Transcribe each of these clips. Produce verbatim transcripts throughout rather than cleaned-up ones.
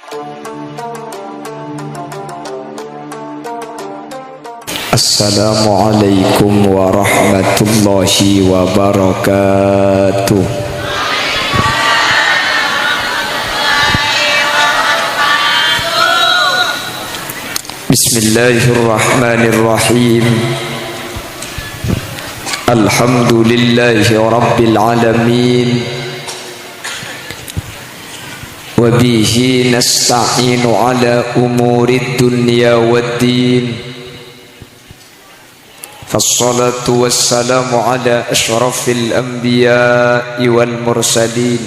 Assalamualaikum warahmatullahi wabarakatuh. Bismillahirrahmanirrahim. Alhamdulillahi rabbil alamin. Wa bihi nasta'inu ala umurid dunya waddin. Fassalatu wassalamu ala asyrafil anbiya'i wal mursalin,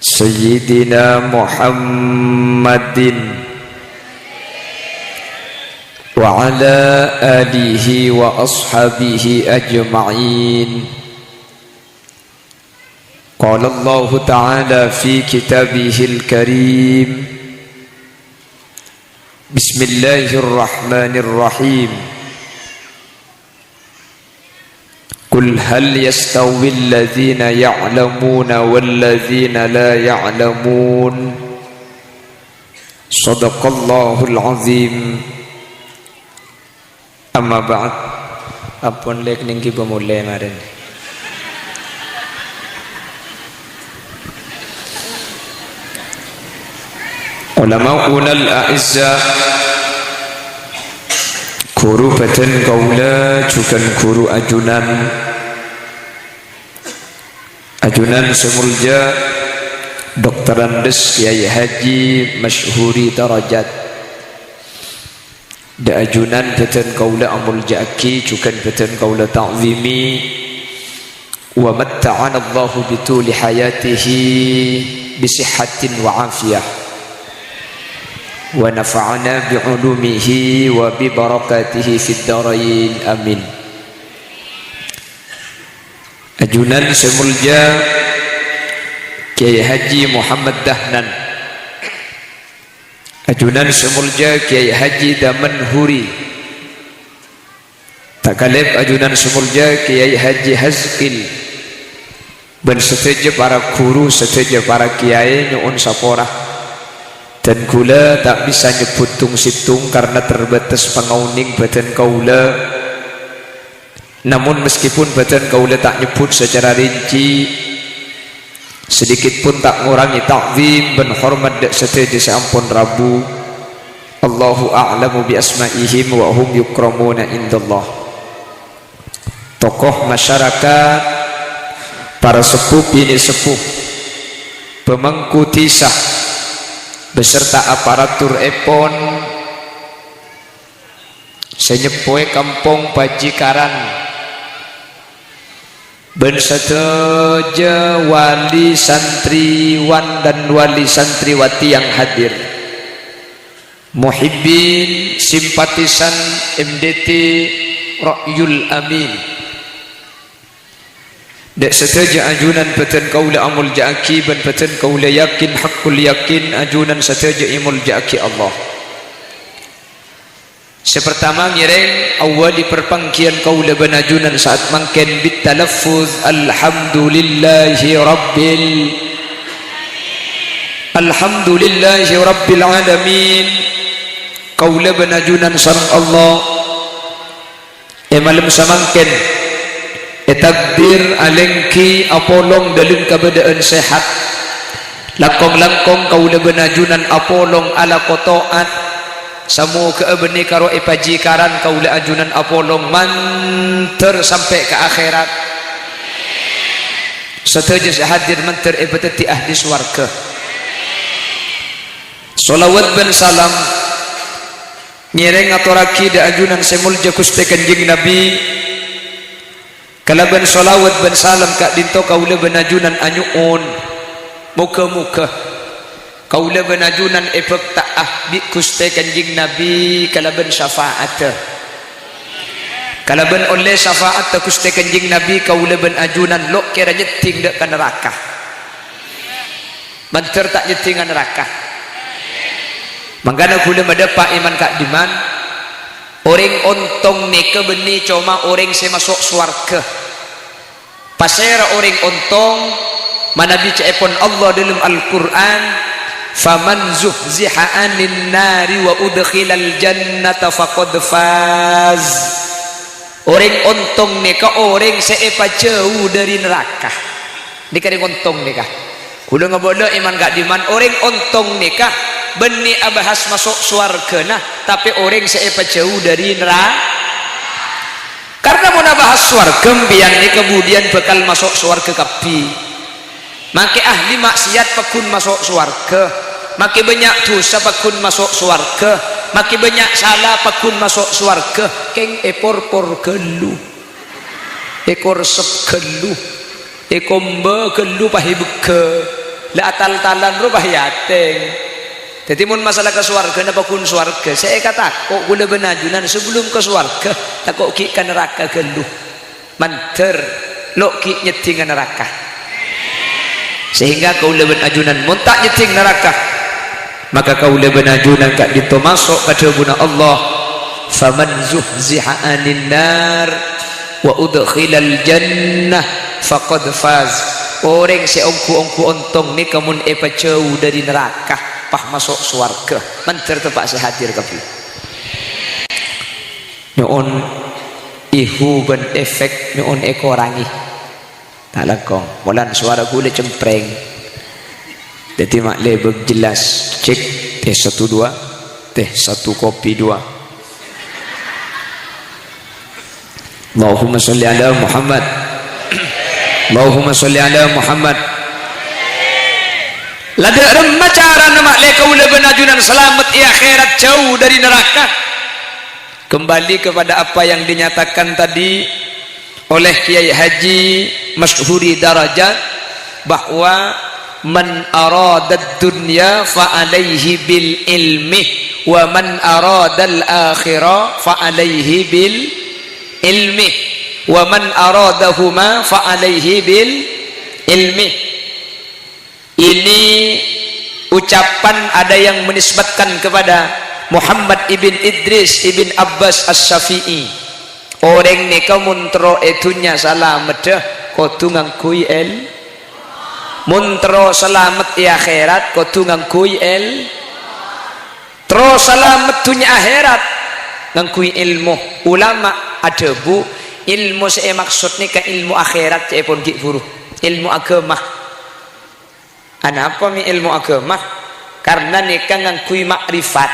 Sayyidina Muhammadin wa ala alihi wa ashabihi ajma'in. Qala Allahu ta'ala fi kitabihil karim, Bismillahirrahmanirrahim. Qul hal yastawil ladzina ya'lamuna wal ladzina la ya'lamun. Shadaqallahul azim. Amma ba'd. Ampon lek neng ki pemule maren. Ulama'unal a'izza, ghuru bhâdhân kaulâ jhughân ghuru ajunan, ajunan sè molja, Doktorandus Kyai Haji Masyhuri Darajat. Dâ' ajunan bhâdhân kaulâ amolja'aghi, jhughân bhâdhân kaulâ ta'zimi. Wa matta'anallahu bituli hayatihi bisihhatin wa afiyah. Wa nafa'ana bi'ulumihi wa bibarakatihi fid darain. Amin. Ajunan sè molja Kyai Haji Muhammad Dahnan. Ajunan sè molja Kyai Haji Daman Huri. Takalèp ajunan sè molja Kyai Haji Hazkil. Bân sadhâjâ para ghuru, sadhâjâ para kyai nyo'on sapora. Dan kaulâ ta' bisa nyebbhut tong-sèttong karna terbatas pangaonèng bhâdhân kaulâ. Namun, meskipun bhâdhân kaulâ ta' nyebbhut sacara rinci, sedikit pun ta' ngorangè ta'zim bân hormat dâ' sadhâjâ sè ampon rabu. Allahu a'lamu bi asma'ihim wa hum yukramuna indallah. Tokoh masyarakat, para seppo binè' seppo, pemangku dhisa, beserta aparatur èpon, sè nyeppowè kampong Pajikaran, bân sadhâjâ wali santriwan dan wali santriwati yang hadir, muhibbin, simpatisan M D T Ra'yul Amin. Dâ' sadhâjâ ajunan bhâdhân kaulâ amolja'aghi bân bhâdhân kaulâ yakin, haqqul yakin, ajunan sadhâjâ èmolja'aghi Allah. Sè partama ngèrèng awwali parpangghiyân kaulâ bân ajunan sa'at mangkèn bit talaffuz, Alhamdulillahi Rabbil, Alhamdulillahi Rabbil Alamin. Kaulâ bân ajunan sareng Allah. È malem samangkèn, ètakdir alèngghi apolong dâlem kabâdâ'ân sehat. Langkong-langkong kaulâ bân ajunan apolong alako to'at. Samoghâ'â bânnè karo è Pajikaran kaulâ ajunan apolong mandhâr sampè' ka akhèrat. Sadhâjâ sè hadir mandhâr èpadhâddhi ahli sowarghâ. Sholawat bân salam ngèrèng ngatorraghi dâ' ajunan sè molja Ghustè Kanjeng Nabi. Kalabân sholawat bân salam ka'dinto kaulâ bân ajunan anyo'on, moghâ-moghâ kaulâ bân ajunan èbhâkta'a bi' Ghustè Kanjeng Nabi kalabân syafa'atta. Kalabân ollè syafa'atta Ghustè Kanjeng Nabi, kaulâ bân ajunan lo' kèra nyeddhing dâ' ka naraka. Mandhâr ta' nyeddhinga naraka. Mangkana ghulâ madâpa' iman ka'dimman, orèng ontong nèka bânnè coma orèng sè maso' sowarghâ. Pasèra orèng ontong? Manabi ca'èpon Allah dâlem Al-Qur'an, "Faman zuhziha 'anin nari wa udkhilal jannata faqad faz." Orèng ontong nèka orèng sè èpajhâu dhâri naraka. Nèka orèng ontong nèka. Kaulâ ngabâlâ, è man ka'dimman, orèng ontong nèka bânnè abahas maso' sowarghâna, tapè orèng sè èpajhâu dhâri nara-, karna mon abahas sowarghâ, empèyan nèka budiyân bhâkal maso' sowarghâ kabbhi. Makè ahli maksiat pagghun maso' sowarghâ, makè bânnya' dhusa pagghun maso' sowarghâ, makè bânnya' sala pagghun maso' sowarghâ, kèng èporpor ghâllu, èkorsep ghâllu, èkombâ ghâllu, pas èbegghâ, la atal-talan rowa pas èatèng. Dhâddhi, mon masalah kasowarghâna pagghun sowarghâ, sè èkatako' kaulâ bân ajunan sabellunna ka sowarghâ, tako' ghi' ka naraka ghâllu. Mandhâr lo' ghi' nyeddhingnga naraka. Sehingga kaulâ bân ajunan mon ta' nyeddhing naraka, maka kaulâ bân ajunan ka'dinto maso' ka dhâbuna Allah, "Faman zuhziha 'anin nar wa udkhilal jannah faqad faz." Orèng sè ongghu-ongghu ontong nèka mon èpajhâu dhâri naraka, pas maso' sowarghâ. Mandhâr teppa' sè hadir kabbhi. Nyo'on ihu bân efek nyo'on èkorangè. Ta' langkong, molan sowara kaulâ cempreng. Dhâddhi ma' lebâk jelas. Cek, tes satu dua, tes satu kopi dua. Allahumma sholli ala Muhammad. Allahumma sholli ala Muhammad. La dâ' remma carana ma' lè kaulâ bân ajunan salamet è akhèrat, jhâu dhâri naraka? Kembali kepada apa yang dinyatakan tadi oleh Kiai Haji Masyhuri Darajat, bahwa "Man aradad dunya fa alaihi bil ilmi, wa man aradal akhirah fa alaihi bil ilmi, wa man aradahuma fa alaihi bil ilmi." Ini ucapan ada yang menisbatkan kepada Muhammad ibn Idris ibn Abbas Asy-Syafi'i. Orèng nèka mon terro è dhunnya salameddhâ kodhu ngangghuy èl-, mon terro salamet è akhèrat kodhu ngangghuy èl-, terro salamet dhunnya akhèrat ngangghuy èlmo. Ulama adhâbu, èlmo sè èmaksod nèka èlmo akhèrat, ca'èpon ghi' bhuru. Èlmo aghâma. Anapa mè' èlmo aghâma? Karna nèka ngangghuy ma'rifat.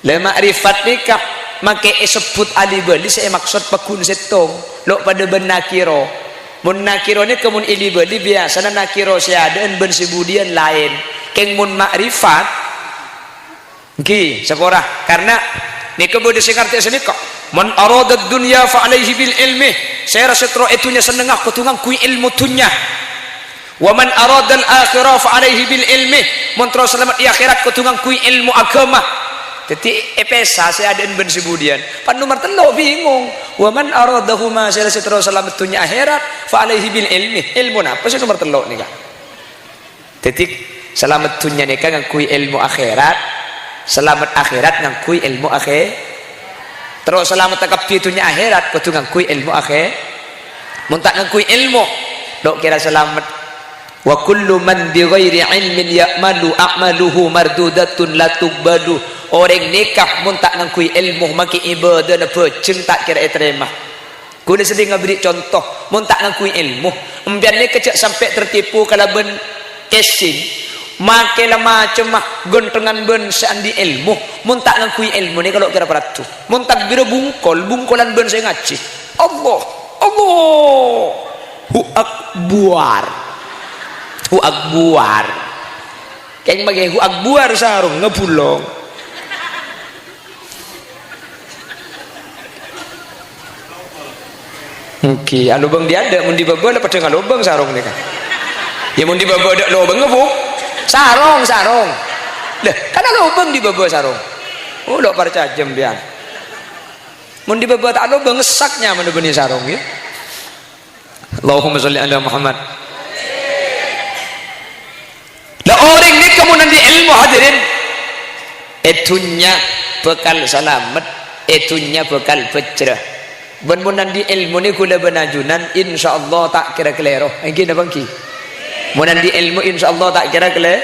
La, ma'rifat nèka makè èsebbhut ali-bâli sè èmaksod pagghun sèttong, lo' padâ bân nakiro. Mon nakiro nèka mon èli-bâli biyasana nakiro sè adâ'ân bân sè budiyân laèn. Kèng mon ma'rifat, Èngghi, sapora. Karna nèka bâdâ sè ngartè sanèka, "Man aradad dunya fa alaihi bil ilmi." Sèra sè terro è dhunnya sennengnga kodhu ngangghuy èlmo dhunnya. "Wa man aradal akhirah fa alaihi bil ilmi." Mon terro salamet è akhèrat kodhu ngangghuy èlmo aghâma. Dhâddhi èpèsa sè adâ'ân bân sè budiyân. Pan nomer tello' bingung. "Wa man aradahuma," sèra sè terro salamet dhunnya akhèrat, "fa alaihi bil ilmi." Èlmo napa sè nomer tello' nèka? Dhâddhi, salamet dhunnya nèka ngangghuy èlmo akhèrat, salamet akhèrat ngangghuy èlmo akhè-, terro salamet kabbhi dhunnya akhèrat kodhu ngangghuy èlmo akhè-, mon ta' ngangghuy èlmo, lo' kèra salamet. "Wa kullu man bi ghairi ilmin ya'malu a'maluhu mardudatun la tuqbalu." Orèng nèka mon ta' ngangghuy èlmo, makè ibâdâna bhâjheng ta' kèra ètarèma. Kaulâ sering ngaberri' conto, mon ta' ngangghuy èlmo, empèyan nèka jhâ' sampè' tertipu kalabân casing, makè la macemma ghânthengan bân sè andi' èlmo, mon ta' ngangghuy èlmo nèka lo' kèra paraddhu. Mon takbirra bungkol, bungkolan bân sè ngajhi. Allah, Allahu Akbar. Hu Akbar. Kèng makè Hu Akbar sarong ngabulong. Èngghi, alobâng dâ' adâ', mon dâ' bâbâ la padâ ngalobâng sarong nèka. Yâ, mon dâ' bâbâ adâ' lobâng, Bu? Sarong, sarong. Lah, kan alobâng dâ' bâbâ sarong. Oh, lo' parcajâ empèyan. Mon dâ' bâbâ ta' alobâng, ngessak nyamana bânnè sarong, yâ. Allahumma sholli ala Muhammad. La orèng nèka mon andi' èlmo, hadirin, è dhunnya bhâkal salamet, è dhunnya bhâkal bhâjrâ. Bân mon andi' èlmo nèko la bân ajunan, insyaallah ta' kèra kalèro. Èngghi napa èngghi? Mon andi' èlmo, insyaallah ta' kèra kalè-,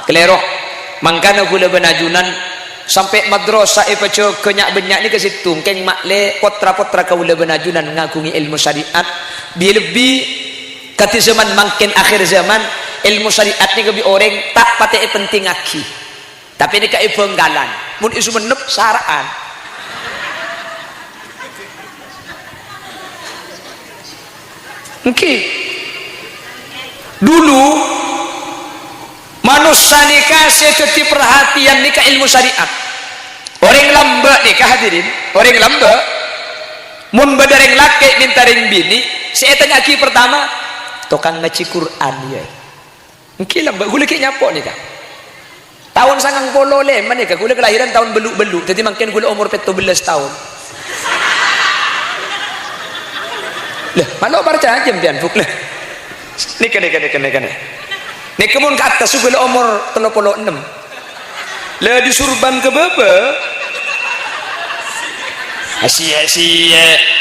Kalèro. Mangkana kaulâ bân ajunan sampè' madrasah èpajâgâ nya'-bânnya' nèka sèttong, kèng ma'lè potra-potra kaulâ bân ajunan ngaghungè èlmo syariat. Bi-, lebbi kadhi zaman mangkèn, akhir zaman, èlmo syariat nèka bi' orèng ta' patè èpentingngaghi. Tapè nèka è Bhângkalan. Mon è Songennep, sara'an. Èngghi. Dulu, manossa nèka sè dhâddhi parhatèyan nèka èlmo syariat. Orèng lambâ' nèka, hadirin, orèng lambâ', mon bâdâ rèng lakè' mènta rèng binè', sè ètanya'aghi partama, "Tokang ngajhi Qur'an, yâ?" Èngghi lambâ', kaulâ ghi' nyapo' nèka. Taon sangang polo lèma nèka, kaulâ kalahiran taon bellu'-bellu', dhâddhi mangkèn kaulâ omor pètto bellâs taon. Lah, ma' lo' parcajâ sampèyan, Bu', lah. Nèka, nèka, nèka, nèka, nèka. Nèka mon ka attas, kaulâ omor tello polo ennem. Lah, disurban ka bâbâ. Asiya-siya.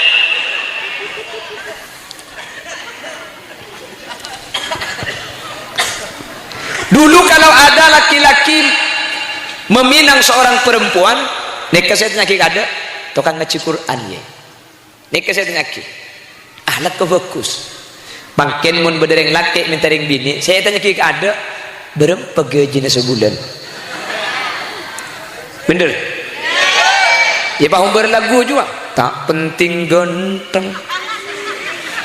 Dulu kalau ada laki-laki meminang seorang perempuan, nèka sè ètanya'aghi kaadâ', "Tokang ngajhi Qur'an, yâ?" Nèka sè ètanya'aghi. Akhlakka bhâghus. Mangkèn mon bâdâ rèng lakè' mènta rèng binè', sè ètanya'aghi kaadâ', "Bârâmpa ghâjina sabulân?" Bhender? Yâ, pas ombâr lagu jhuwa. Ta' penting ganteng,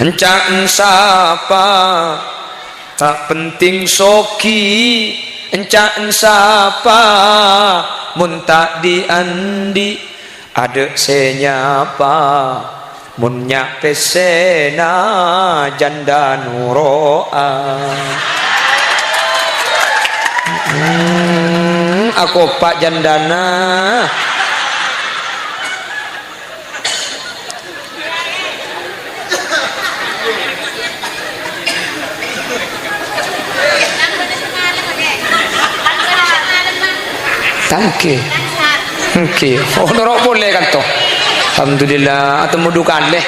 ènca'na sapa. Ta' penting soghi, ènca'na sapa. Mon ta' dhi'-andhi', adâ' sè nyapa. Mon nya' pèssèna jhândhâ noro'a. Hmm, akopa' jhândhâna. Tangke. Èngghi. Oh, noro' polè kanto. Alhamdulillah, atemmo du kalè.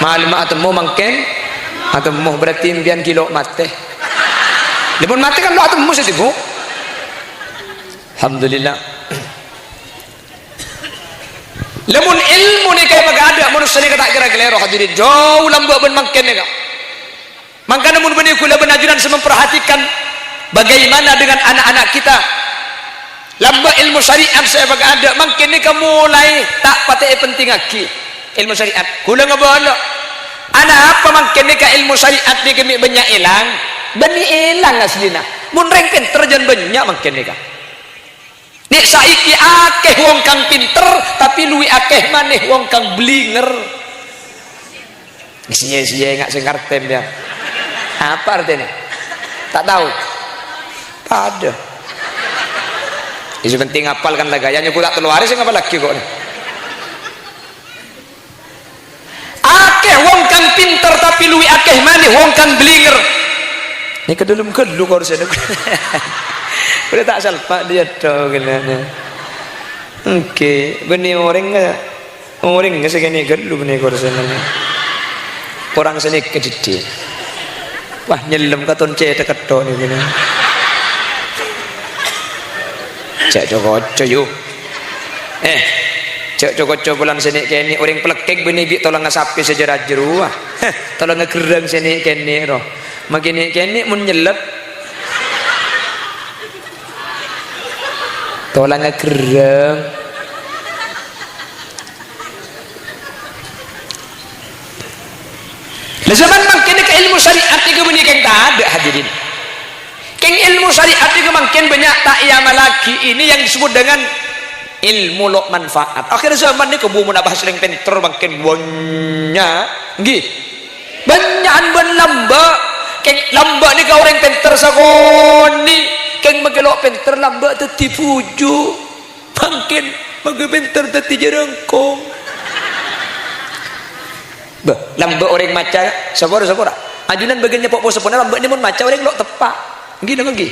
Malemma atemmo mangkèn. Atemmo berarti sampèyan ghi' lo' matè. Lah, mon matè kan lo' atemmo sè tèngghu. Alhamdulillah. Lamon èlmo nèka èpakaadâ', manossa nèka ta' kèra kalèro, hadirin. Jhâu lambâ' bân mangkèn nèka. Mangkana mon bânnè kaulâ bân ajunan sè memperhatikan bagaimana dengan anak-anak kita. Lambâ' èlmo syariat sè èpakaadâ', mangkèn nèka molaè ta' patè èpentingngaghi èlmo syariat. Kaulâ ngabâlâ, anapa mangkèn nèka èlmo syariat nèka mè' bânnya' èlang? Bânnè èlang aslina. Mon rèng pènter jhân bânnya' mangkèn nèka. Nè' saèki akè wong kang pènter, tapè luwih akè manè wong kang blinger. Siye-siye nga' sè ngartè, yâ. Apa artèna? Ta' tao? Padâ. Sè penting apal kan la ghâjâ, nyoko ta' tello arè sè ngapallaghi kok. Akè wong kang pènter, tapè luwih akè manè wong kang blinger. Nèka dhâlem ghâllu korsèna. Udah ta' salpa' dia to gellâna. Èngghi, bânnè orèng, orèng sè kènè' ghâllu bânnè korsèna. Korang sè nèka dhidhi'. Wah, nyellem katon cèthak ketto' nèka. Jhâ' co-koco, yu. Eh, jhâ' co-koco polana sè nè'-kènè', orèng Plekèk bânnè bi' tolangnga sapè sè jâr-ajâr, wah. Heh, tolangnga ghârrâng sè nè'-kènè' ro. Mangkèn nè'-kènè' mon nyellep. Tolangnga ghârrâng. Lah, zaman mangkèn nèka èlmo syariat nèka bânnè kèng tadâ', hadirin. Kèng èlmo syariat nèka mangkèn bânnya' ta' èamallaghi, ini yang disebut dengan ilmu lo' manfaat. Akhir zaman nèka bu mon abahas rèng pènter mangkèn bânnya', èngghi. Bânnya'an bân lambâ'. Kèng lambâ' nèka orèng pènter sakonè', kèng mangkèn lo' pènter lambâ' dhâddhi bhuju'. Mangkèn, mangkèn pènter dhâddhi jârângkong. Bâh, lambâ' orèng maca, sapa ro, sapa ra? Ajunan bâgiyân nyepo' possèpona lambâ' nè mon maca orèng lo' teppa'. Èngghi napa èngghi?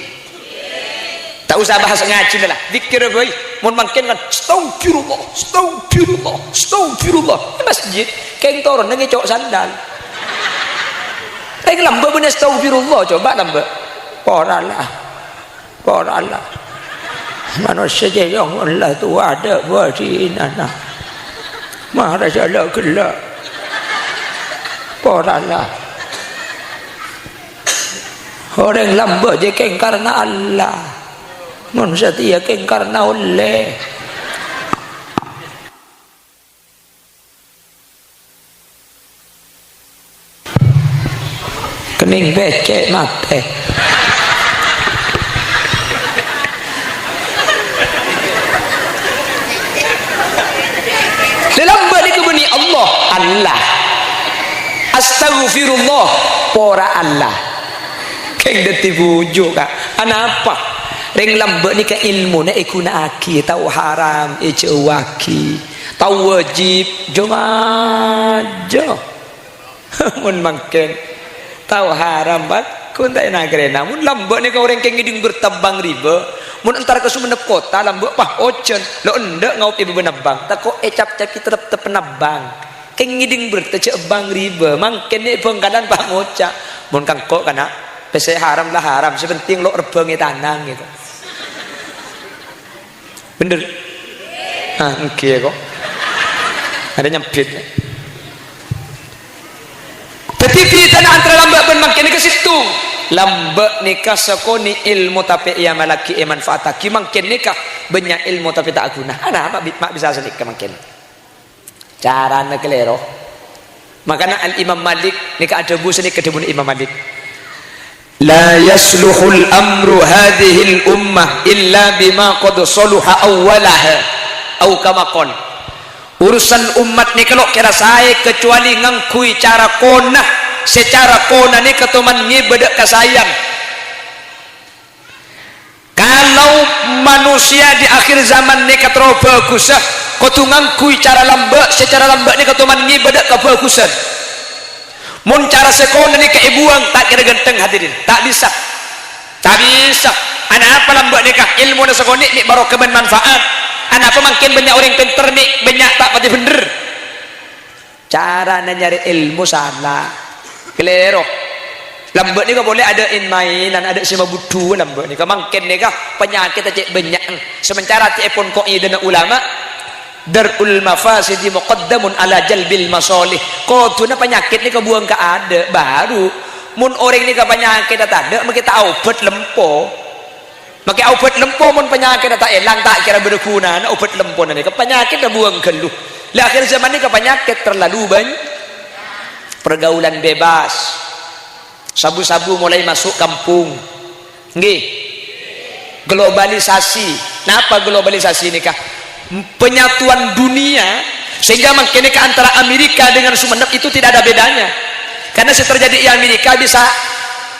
Ta' osa bahas ngajhina la. Dzikir bhâi. Mon mangkèn kan, "Astaghfirullah, astaghfirullah, astaghfirullah." È masjid, kèng toronna ngèco' sandal. Rèng lambâ' bânnè astaghfirullah, coba lambâ'. Ora la. Ora la. Manossa jâ' yong la towa adâ' bâdinana. Mara jâ' la ghellâ'. Ora la. Orèng lambâ' jâ' kèng karna Allah. Mon satèya kèng karna ollè. Kenning becek mate. Lha lambâ' nèka bânnè Allah. Allah. Astaghfirullah. Pora Allah. Kèng dhâddhi bhuju', Ka'. Anapa? Rèng lambâ' nèka èlmona èghuna'aghi, tao haram, èjhâuwaghi. Tao wajib, jhâ' ngajhâ. Mon mangkèn, tao haram, Pak, ghun ta' èna-karèna. Mon lambâ' nèka orèng kèng ngèdhing bârta bâng ribâ. Mon entar ka Sumenep Kota, lambâ', pas ojhân. Lo' endâ' ngaop è bâbâna bâng. Tako' ècap-capi tep-teppa'na bâng. Kèng ngèdhing bârta jhâ' bâng ribâ. Mangkèn è Bhângkalan, pas ngoca'. Mon ka engko', kana', pèssè haram la haram. Sè pentèng lo' rebbhâng è tanang, gitu. Bhender? Ah, èngghi, ko'. Adâ nyambit. Dhâddhi, bhidhâna antara lambâ' bân mangkèn nèka sèttong. Lambâ' nèka sakonè' èlmo tapè èamallaghi, èmanfaataghi. Mangkèn nèka bânnya' èlmo tapè ta' aghuna. Ana, ma' bi-, ma' bisa sanèka mangkèn. Carana kalèro. Makana Al-Imam Malik nèka adhâbu sanèka dhâbuna Imam Malik, "La yasluhul amru hadhil ummah illa bima qad saluha awwalaha." Au kama qal. Urusan ommat nèka lo' kèra saè kacuali ngangghuy cara kona, sè cara kona nèka toman ngèbâ dâ' kasaèyan. Kalau manusia di akhir zaman nèka terro bhâghussa, kodhu ngangghuy cara lambâ', sè cara lambâ' nèka toman ngèbâ dâ' kabhâghussan. Mon cara sè kona nèka èbuwâng, ta' kèra ghântheng, hadirin. Ta' bisa. Ta' bisa. Anapa lambâ' nèka? Èlmona sakonè' mè' barokah bân manfaat. Anapa mangkèn bânnya' orèng pènter mè' bânnya' ta' patè bhender? Carana nyarè èlmo sala. Kalèro. Lambâ' nèka polè adâ' in-maènan, adâ' sè mabudhu lambâ' nèka. Mangkèn nèka panyakèt cè' bânnya'an. Samancara ca'èpon qaidana ulama, "Dar'ul mafasidi muqaddamun ala jalbil masalih." Kodhuna panyakèt nèka buwâng ka adâ', baru mon orèng nèka panyakèt tadâ', makè ta' aobhât lempo. Makè aobhât lempo mon panyakèt ta' èlang, ta' kèra bâdâ ghunana obat lempona nèka. Panyakèt buwâng ghâllu. Lah, akhir zaman nèka panyakèt terlalu bânny-, pergaulan bebas. Sabu-sabu mulai masuk kampung. Ngghi. Globalisasi. Napa globalisasi nèka? Penyatuan dunia, sehingga mangkèn nèka antara Amerika dengan Sumenep itu tidak ada bedanya. Karena sè terjadi è Amerika bisa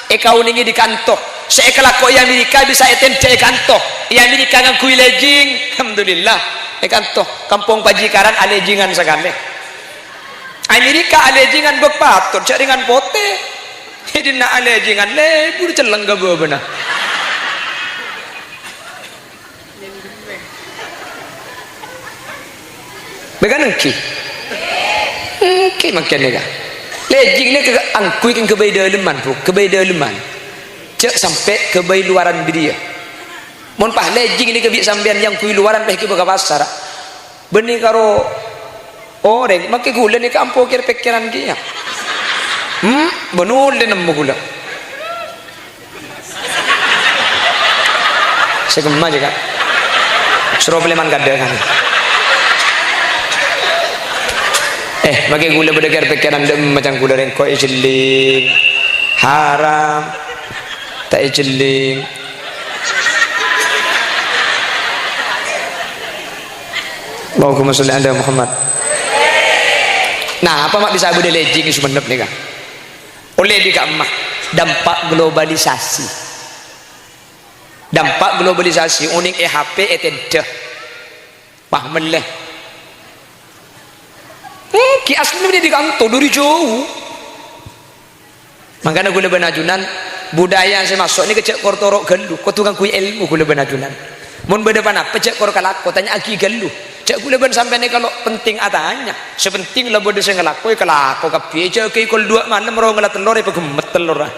èkaonèngè è kanto. Sè èkalako è Amerika bisa ètendhâ è kanto. È Amerika ngangghuy lejing, alhamdulillah, è kanto. Kampong Pajikaran alejingan sakalè. Amerika alejingan bâk patot, jhâ' rèngan potè. È dinna' alejingan lebur celleng ka bâbâna. Bâ kan èngghi? Èngghi mangkèn nèka. Lejing nèka angghuy kan ghâbây dâlemman, Bu, ghâbây dâlemman. Jhâ' sampè' ghâbây luwaran bâdiyâ. Mon pas lejing nèka bi' sampèyan èangghuy luwaran pas ghibâ ka pasar. Bânnè karo orèng, makè ghulâ nèka ampo kèr-pèkkèran kèya. Hmm, bân ollè nemmo ghulâ. Sè kemma jâ, Ka'. Soro palèman kadhâ', Ka'. Eh, makè ghulâ bâdâ kèr-pèkkèran dâ' emma ca'na ghulâ rèng ko' èjhelling. Haram. Ta' èjhelling. Allahumma sholli ala Muhammad. Nah, apa ma' bisa bâdâ lejing è Sumenep nèka? Ollè dhi' ka'emma, dampak globalisasi. Dampak globalisasi, onèng è H P ètendhâ. Wah, mellè. Hmm, ghi' asli bâdâ dhi' kanto, dâri jhâu. Mangkana ghulâ bân ajunan, budaya sè maso' nèka jhâ' kor toro' ghâllu, kodhu ngangghuy èlmo ghulâ bân ajunan. Mon bâdâ ponapa jhâ' kor kalako, tanya'aghi ghâllu. Jhâ' ghulâ bân sampèyan nèka lo' penting atanya. Sè penting la bâdâ sè ngalako, èkalako kabbhi. Èjâgâi kol duwâ' malem, rongella tellor, èpaghemmet tellorra.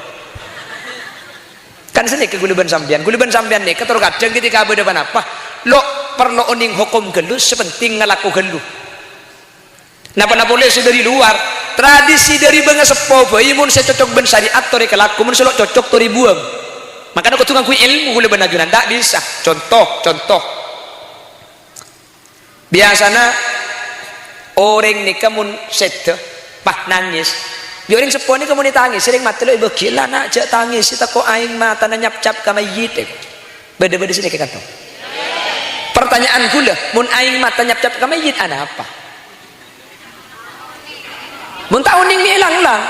Kan sanèka ghulâ bân sampèyan. Ghulâ bân sampèyan nèka terkadang ketika bâdâ ponapa, lo' parlo onèng hokom ghâllu, sè pentèng ngalako ghâllu. Napa-napa polè sè dâri luar, tradisi dâri bângaseppo bhâi, mon sè cocok bân syariat torè kalako, mon sè lo' cocok torè buwâng. Mangkana kodhu ngangghuy èlmo ghulâ bân ajunan, ta' bisa. Conto, conto. Biyasana orèng nèka mon sèdhâ, pas nangès. Bi' orèng seppo nèka mon ètangès, sèrèng matè lo' èbâgi, "Ella, na', jhâ' tangès, tako' aèng matana nyapcap ka mayyit," èko. Bâdâ-bâdâ sè nèka kanto. Pertanyaan ghulâ, mon aèng mata nyapcap ka mayyit, anapa? Mon ta' onèng mè' lang-lang.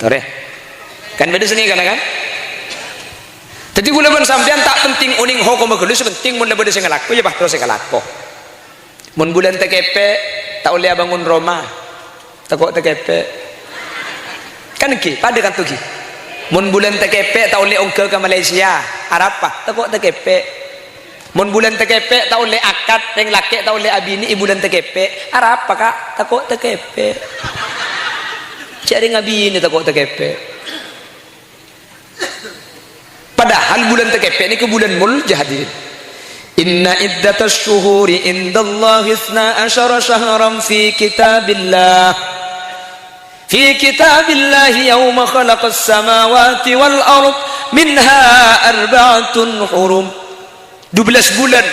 Torè. Kan bâdâ sè nèka, kan? Dhâddhi ghulâ bân sampèyan ta' pentèng onèng hokomma ghâllu, sè pentèng mon la bâdâ sè ngalako, ya pas terros sè kalako. Mon bulân takèpè', ta' ollè abângon roma. Tako' takèpè'. Kan ghi, padâ kanto ghi. Mon bulân takèpè', ta' ollè ongghâ ka Malaysia. Arapa? Tako' takèpè'. Mon bulân takèpè', ta' ollè akad, rèng lakè' ta' ollè abinè è bulân takèpè'. Arapa, Ka'? Tako' takèpè'. Jhâ' rèng abinè tako' takèpè'. Padahal bulân takèpè' nèka bulân molja, hadirin. "Inna iddatasy syuhuri indallahi itsna asyara syahran fi kitabillah. Fi kitabillahi yauma khalaqas samawati wal ard minha arba'atun hurum." Dubellâs bulân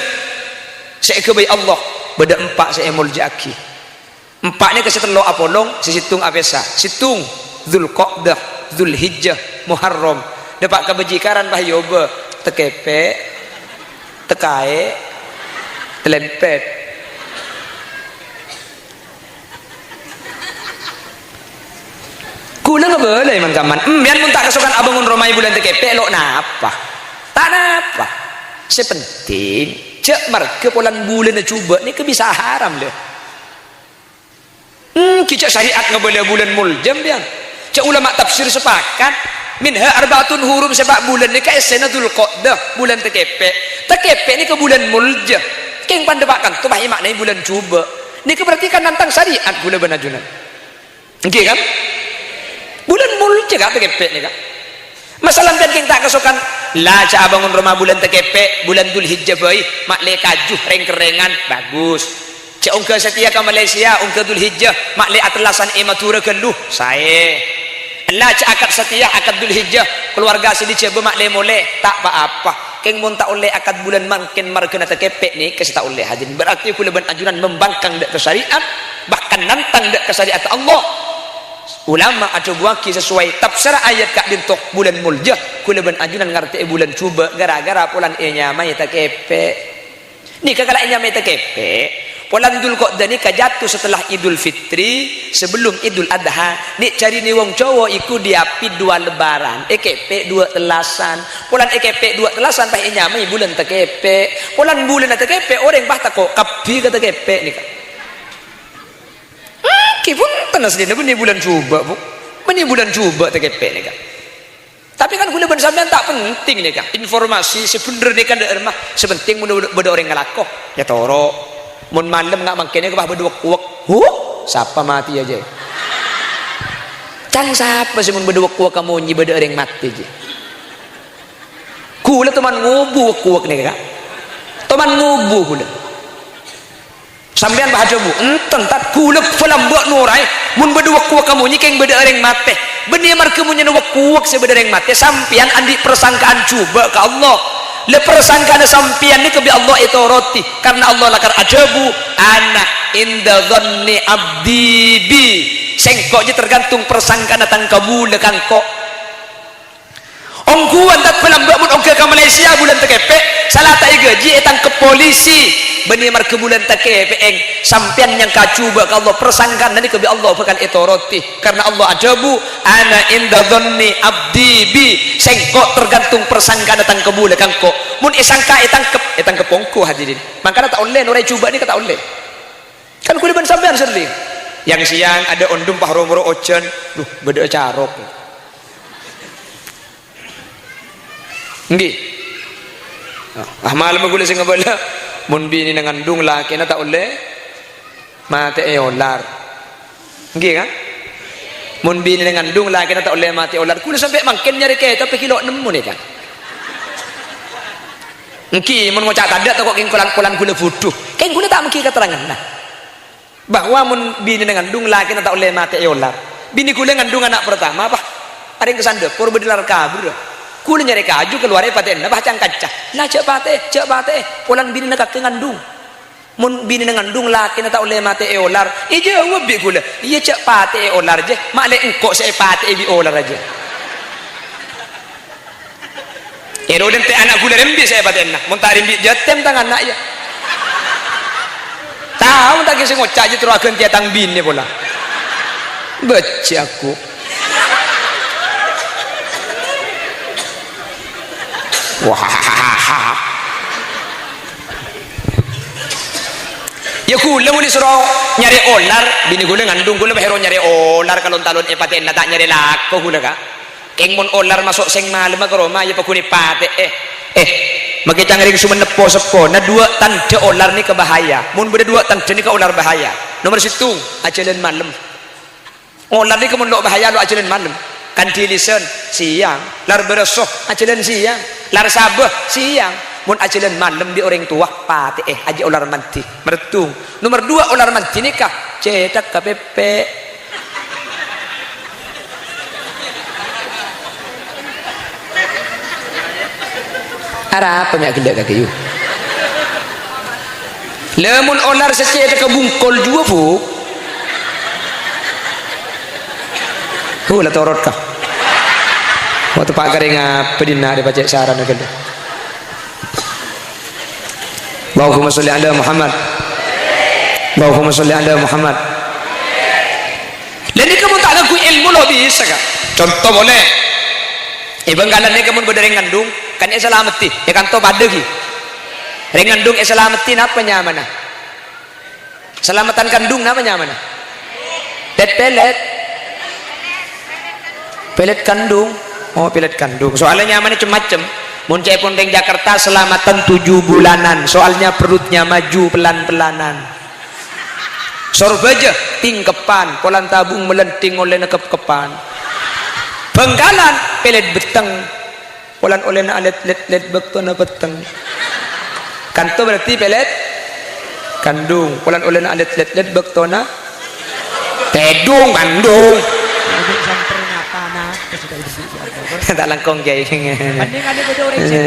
sè èghâbây Allah, bâdâ empa' sè èmolja'aghi. Empa' nèka sè tello' apolong, sè sèttong apèsa. Sèttong, Dzulqa'dah, Dzulhijjah, Muharram. Dâpa' ka bâjikaran, pas èobâ. Takèpè', takaè', talèmpèt. Ghulâ ngabâlâi man-kamman. Empèyan mon ta' kasokan abângon roma è bulân takèpè', lo' napa? Ta' napa. Sè pentèng, jhâ' marghâ polana bulânna jhubâ' nèka bisa haram, lè. Hmm, ghi jhâ' syariat ngabâlâ bulân molja, empèyan. Jhâ' ulama tafsir sepakat, "Minha arba'atun hurum," sè pa' bulân nèka èssèna Dzulqa'dah, bulân takèpè'. Takèpè' nèka bulân molja. Kèng pandâ pa' kanto pas èma'naè bulân jhubâ'. Nèka berarti kan nantang syariat ghulâ bân ajunan. Èngghi, kan? Bulân molja, Ka', takèpè' nèka. Masalan, empèyan kèng ta' kasokan, la jhâ' abângon roma bulân takèpè', bulân Dzulhijjah bhâi, ma'lè kaju, rèng-kerrèngan, bagus. Jhâ' ongghâ satèya ka Malaysia, ongghâ Dzulhijjah, ma'lè atellasan è Madhurâ ghâllu, saè. Ella jhâ' akad satèya, akad Dzulhijjah, kalowarga sè è Jhâbâ ma'lè molè, ta' pa-apa. Kèng mon ta' ollè akad bulân mangkèn marghâna takèpè' nèka sè ta' ollè, hadirin. Berarti ghulâ bân ajunan membangkang dâ' ka syariat, bahkan nantang dâ' ka syariat Allah. Ulama adhâbuwâghi sesuai tafsir ayat ka'dinto, bulân molja, ghulâ bân ajunan ngartè'è bulân jhubâ' ghârâ-ghârâ polana ènyamaè takèpè'. Nèka kala ènyamaè takèpè', polana Dzulqa'dah nèka jatuh setelah Idul Fitri, sebelum Idul Adha. Nè' jhârèna wong Jawa iku diapit dua lebaran, èkèpè' dua tellasan. Polana èkèpè' dua tellasan pas ènyamaè bulân takèpè'. Polana bulânna takèpè', orèng pas tako' kabbhi ka takèpè' nèka. Èngghi, bhunten, asllina bânnè bulân jhubâ', Bu. Bânnè bulân jhubâ' takèpè' nèka. Tapè kan ghulâ bân sampèyan ta' pentèng nèka. Informasi sè bhendher nèka dâ' remma. Sè pentèng mon bâdâ orèng ngalako, ya toro'. Mon malem nga' mangkèn nèka pas bâdâ wek-kowek. Huh? Sapa matèya, jâ? Can sapa sè mon bâdâ wek-kowek amonyè bâdâ orèng matè, jâ? Ghulâ toman ngobu wek-kowek nèka, Ka'. Toman ngobu ghulâ. Sampèyan pas adhâbu, "Enten, Tad, ghulâ palambâ' noraè, mon bâdâ wek-kowek amonyè kèng bâdâ orèng matè." Bânnè marghâ monyèna wek-kowek sè bâdâ orèng matè, sampèyan andi' parsangkaan jhubâ' ka Allah. La parsangkaanna sampèyan nèka bi' Allah ètoroti, karna Allah lakar adhâbu, "Ana inda dzanni abdi bi." Sèngko' jâ tergantung parsangkaanna tang kabulâ ka engko'. Ongghuwân, Tad, palambâ' mon ongghâ ka Malaysia bulân takèpè', sala ta' èghâji ètangkep polisi. Bânnè marghâ bulân takèpè', èng. Sampèyan nyangka jhubâ' ka Allah, parsangkaanna nèka bi' Allah bhâkal ètoroti. Karna Allah adhâbu, "Ana inda dzanni abdi bi." Sèngko' tergantung parsangkaanna tang kabulâ ka engko'. Mon èsangka ètangkep, ètangkep ongghu, hadirin. Mangkana ta' ollè noraè jhubâ' nèka ta' ollè. Kan ghulâ bân sampèyan serrèng. Yang siang adâ' ondhem pas ro-moro ojhân, duh, bâdâ carok. Èngghi. Ah, malem ghulâ sè ngabâlâ, mon binèna ngandung lakèna ta' ollè matè'è olar. Èngghi, kan? Mon binèna ngandung, lakèna ta' ollè matè olar. Kaulâ sampè' mangkèn nyarè kètabbhâ ghi' lo' nemmo nèka. Èngghi, mon ngoca' tadâ' tako' kèng kolan-kolan kaulâ budhu. Kèng kaulâ ta' mèngghi katerranganna. Bahwa mon binèna ngandung, lakèna ta' ollè matè'è olar. Binè kaulâ ngandung ana' partama, pas arèng ka sandhâpor bâdâ lar kabhârrâ. Kaulâ nyarè kaju, kalowarè patè'na, pas can-kanca. "La, jhâ' patè'è, jhâ' patè'è, polana binèna kakè ngandung." Mon binèna ngandung, lakèna ta' ollè matè'è olar. Èjâwâb bi' kaulâ, "Iyâ, jhâ' patè'è olar, jâ. Ma'lè engko' sè èpatè'è bi' olar, jâ." Ero dente ana' kaulâ rembi' sè èpatè'ana. Mon ta' rembi' jâtèm tang ana', yâ. Tao ta' kèng sè ngoca' jâ terro aghântèya tang binè pola. Bâjjhâ' aku. Wah. Yâ, kaulâ mon èsoro nyarè olar, binè kaulâ ngandung, kaulâ pas èro nyarè olar kalon-talon èpatè'ana, ta' nyarè lako kaulâ, Ka'. Kèng mon olar maso' sèng malemma ka roma, yâ paghun èpatè'è. Eh, makè ca'na rèng Sumenep po-seppona, duwâ' tandhâ olar nèka bahaya. Mon bâdâ duwâ' tandhâ nèka olar bahaya. Nomer sèttong, ajhâlân malem. Olar nèka mon lo' bahaya lo' ajhâlân malem. Kandhi lèsan, sèyang. Lar bârâsso, ajhâlân sèyang. Lar sabâ, sèyang. Mon ajhâlân malem bi' orèng towa, patè'è, ajâ' olar mandhi. Mèrtong. Nomer duwâ', olar mandhi nèka cèthak ka pèpè'. Arapa mè' aghellâ' kakè, yu? Lha, mon olar sè cèthak ka bungkol juwâ, Bu. Hu, la torot, Ka'. Wa, teppa' karèng apa dinna' rè pacè' sarana ghellâ'. Allahumma sholli ala Muhammad. Allahumma sholli ala Muhammad. Lha, nèka mon ta' ngangghuy èlmo lo' bisa, Ka'. Conto polè. È Bhângkalan nèka mon bâdâ rèng ngandung, kan èsalameddhi, è kanto padâ ghi. Rèng ngandung èsalameddhi napa nyamana? Salameddhân kandung napa nyamana? Pèlèt-pèlèt. Pèlèt kandung. Oh, pèlèt kandung. Soalnya nyamana cem-macem. Mon ca'èpon rèng Jakarta, salameddhân tujuh bulanan. Soalnya perutnya maju pelan-pelanan. Sorbhâjâ, tingkepan, polana tabung melending ollèna kep-kepan. Bhângkalan, pèlèt betteng, polana ollèna alèt-lèt-lèt bâktona petteng. Kanto berarti pèlèt kandung, polana ollèna alèt-lèt-lèt bâktona tèdung kandung. Untuk samper nyapa, nah, terus sudah berhenti, sudah. Ta' langkong, Kèyaè. Andai-andai bâdâ orèng sè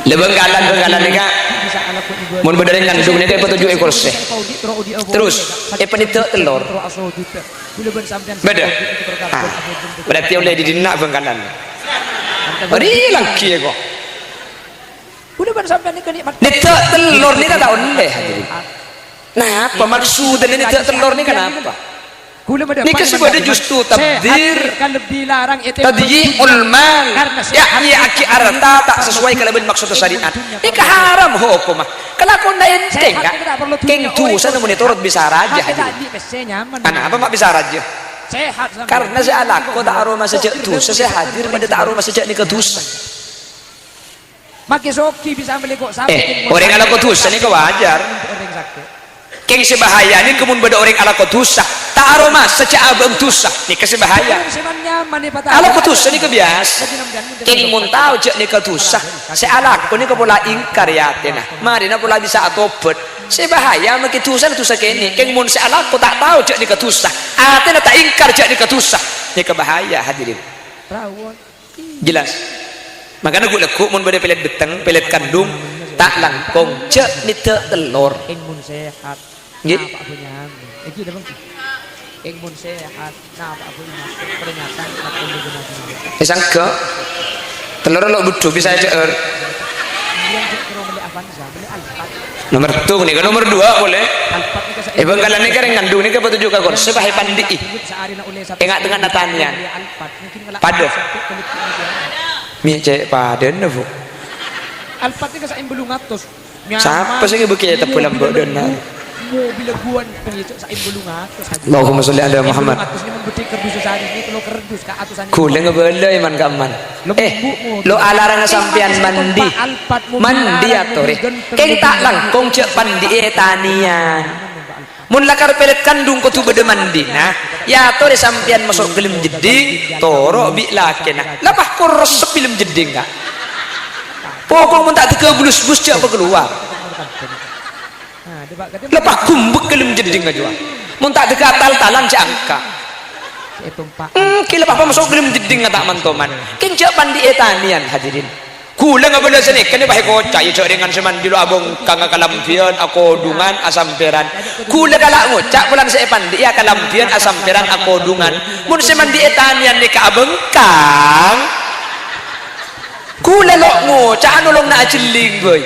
Lha Bhângkalan, Bhângkalan nèka, mon bâdâ rèng ngandung nèka èpatoju'è korsè. Terros, èpanèddhâ' tellor. Bâdâ. Ah, berarti ollè didinna' Bhângkalan. Bâri' langghiyâ ko. Nèddhâ' tellor nèka ta' ollè, hadirin. Napa maksudnya nèddhâ' tellor nèka napa? Nèka sè bâdâ justru tabdzir, tadyi'ul mal, ya'-nyi'aghi arta ta' sesuai kalabân maksod syariat. Nèka haram hokomma. Kalakowanna ènthèng, Ka'. Kèng dhusana mon ètorot bisa rajâ, hadirin. Anapa ma' bisa rajâ? Karna sè alako ta' aromasa jâ' dhusa, sè hadir padâ ta' aromasa jâ' nèka dhusa. Make sogi bisa melli ko' sampè' Eh, orèng alako dhusa nèka wajar. Orèng sakè'. Kèng sè bahaya nèka mon bâdâ orèng alako dhusa, ta' aromasa jâ' abâ'na dhusa, nèka sè bahaya. Alako dhusa nèka biyasa. Kèng mon tao jâ' nèka dhusa, sè alako nèka pola ingkar è atèna. Marèna pola bisa atobhât. Sè bahaya make dhusana dhusa kènè'. Kèng mon sè alako ta' tao jâ' nèka dhusa, atèna ta' ingkar jâ' nèka dhusa, nèka bahaya, hadirin. Jelas. Makana ghu'-lagghu' mon bâdâ pèlèt betteng, pèlèt kandung, ta' langkong, jâ' nèddhâ' tellor. Kèng mon sehat, Ngghi. Napa ghun nyamè? Èngghi, Bang? Kèng mon sehat, napa ghun nyamè? Peringatan, napa ghun nyamè? Wis sangghâ. Tellorra lo' budhu, bisa ècè'èr. Nomer sèttong nèka, nomer duwâ' polè. È Bhângkalan nèka rèng ngandung nèka patoju' ka korsè, pas èpandi'i. È nga'-tengnga'anna tanèyan. Padâ. Mi' cè' padâna, Bu. Alphard nèka sa'èmbâllung atos. Sapa sè ngèbâ kètab bâlâmbâ' dâna? Mobil laguan, pengecek saem bulu ngatus aja. Allahumma sholli ala Muhammad. Bulu ngatus ini membedek kardus sehari ini telur kardus, Kak, atusan ini. Ghulâ ngabâlâ, Iman, ka Amman. Eh, lo alarang sampèyan mandi. Mandi atorè. Kèng ta' langkong jhâ' pandi'è ètanèyan. Mon lakar pèlèt kandung kodhu bâdâ mandina, ya atorè sampèyan maso' ghâlem jeddhing, toro' bi' lakèna. La pas kor resep ghâlem jeddhing, Kak. Pokok mon ta' dâgghâ bulus-bulus jhâ' pakalowar. Lepas gumbek ghâlem jeddhing ajuwâ. Mon ta' dâgghâ tal-talan jhâ' angka. Ètompa'. Hmm, kèla papa maso' ghâlem jeddhing ta' man-toman. Kèng jhâ' pandi'è ètanèyan, hadirin. Ghulâ ngabâlâ sanèka nè pas èkoca', ya jhâ' rèngan sè mandi lo' abângkang, akalambhiyân, akodhungan, asampèran. Ghulâ kala' ngoca' polana sè èpandi'è akalambhiyân, asampèran, akodhungan. Mon sè mandi ètanèyan nèka abângkang. Ghulâ lo' ngoca' anolongna ajhelling, bhâi.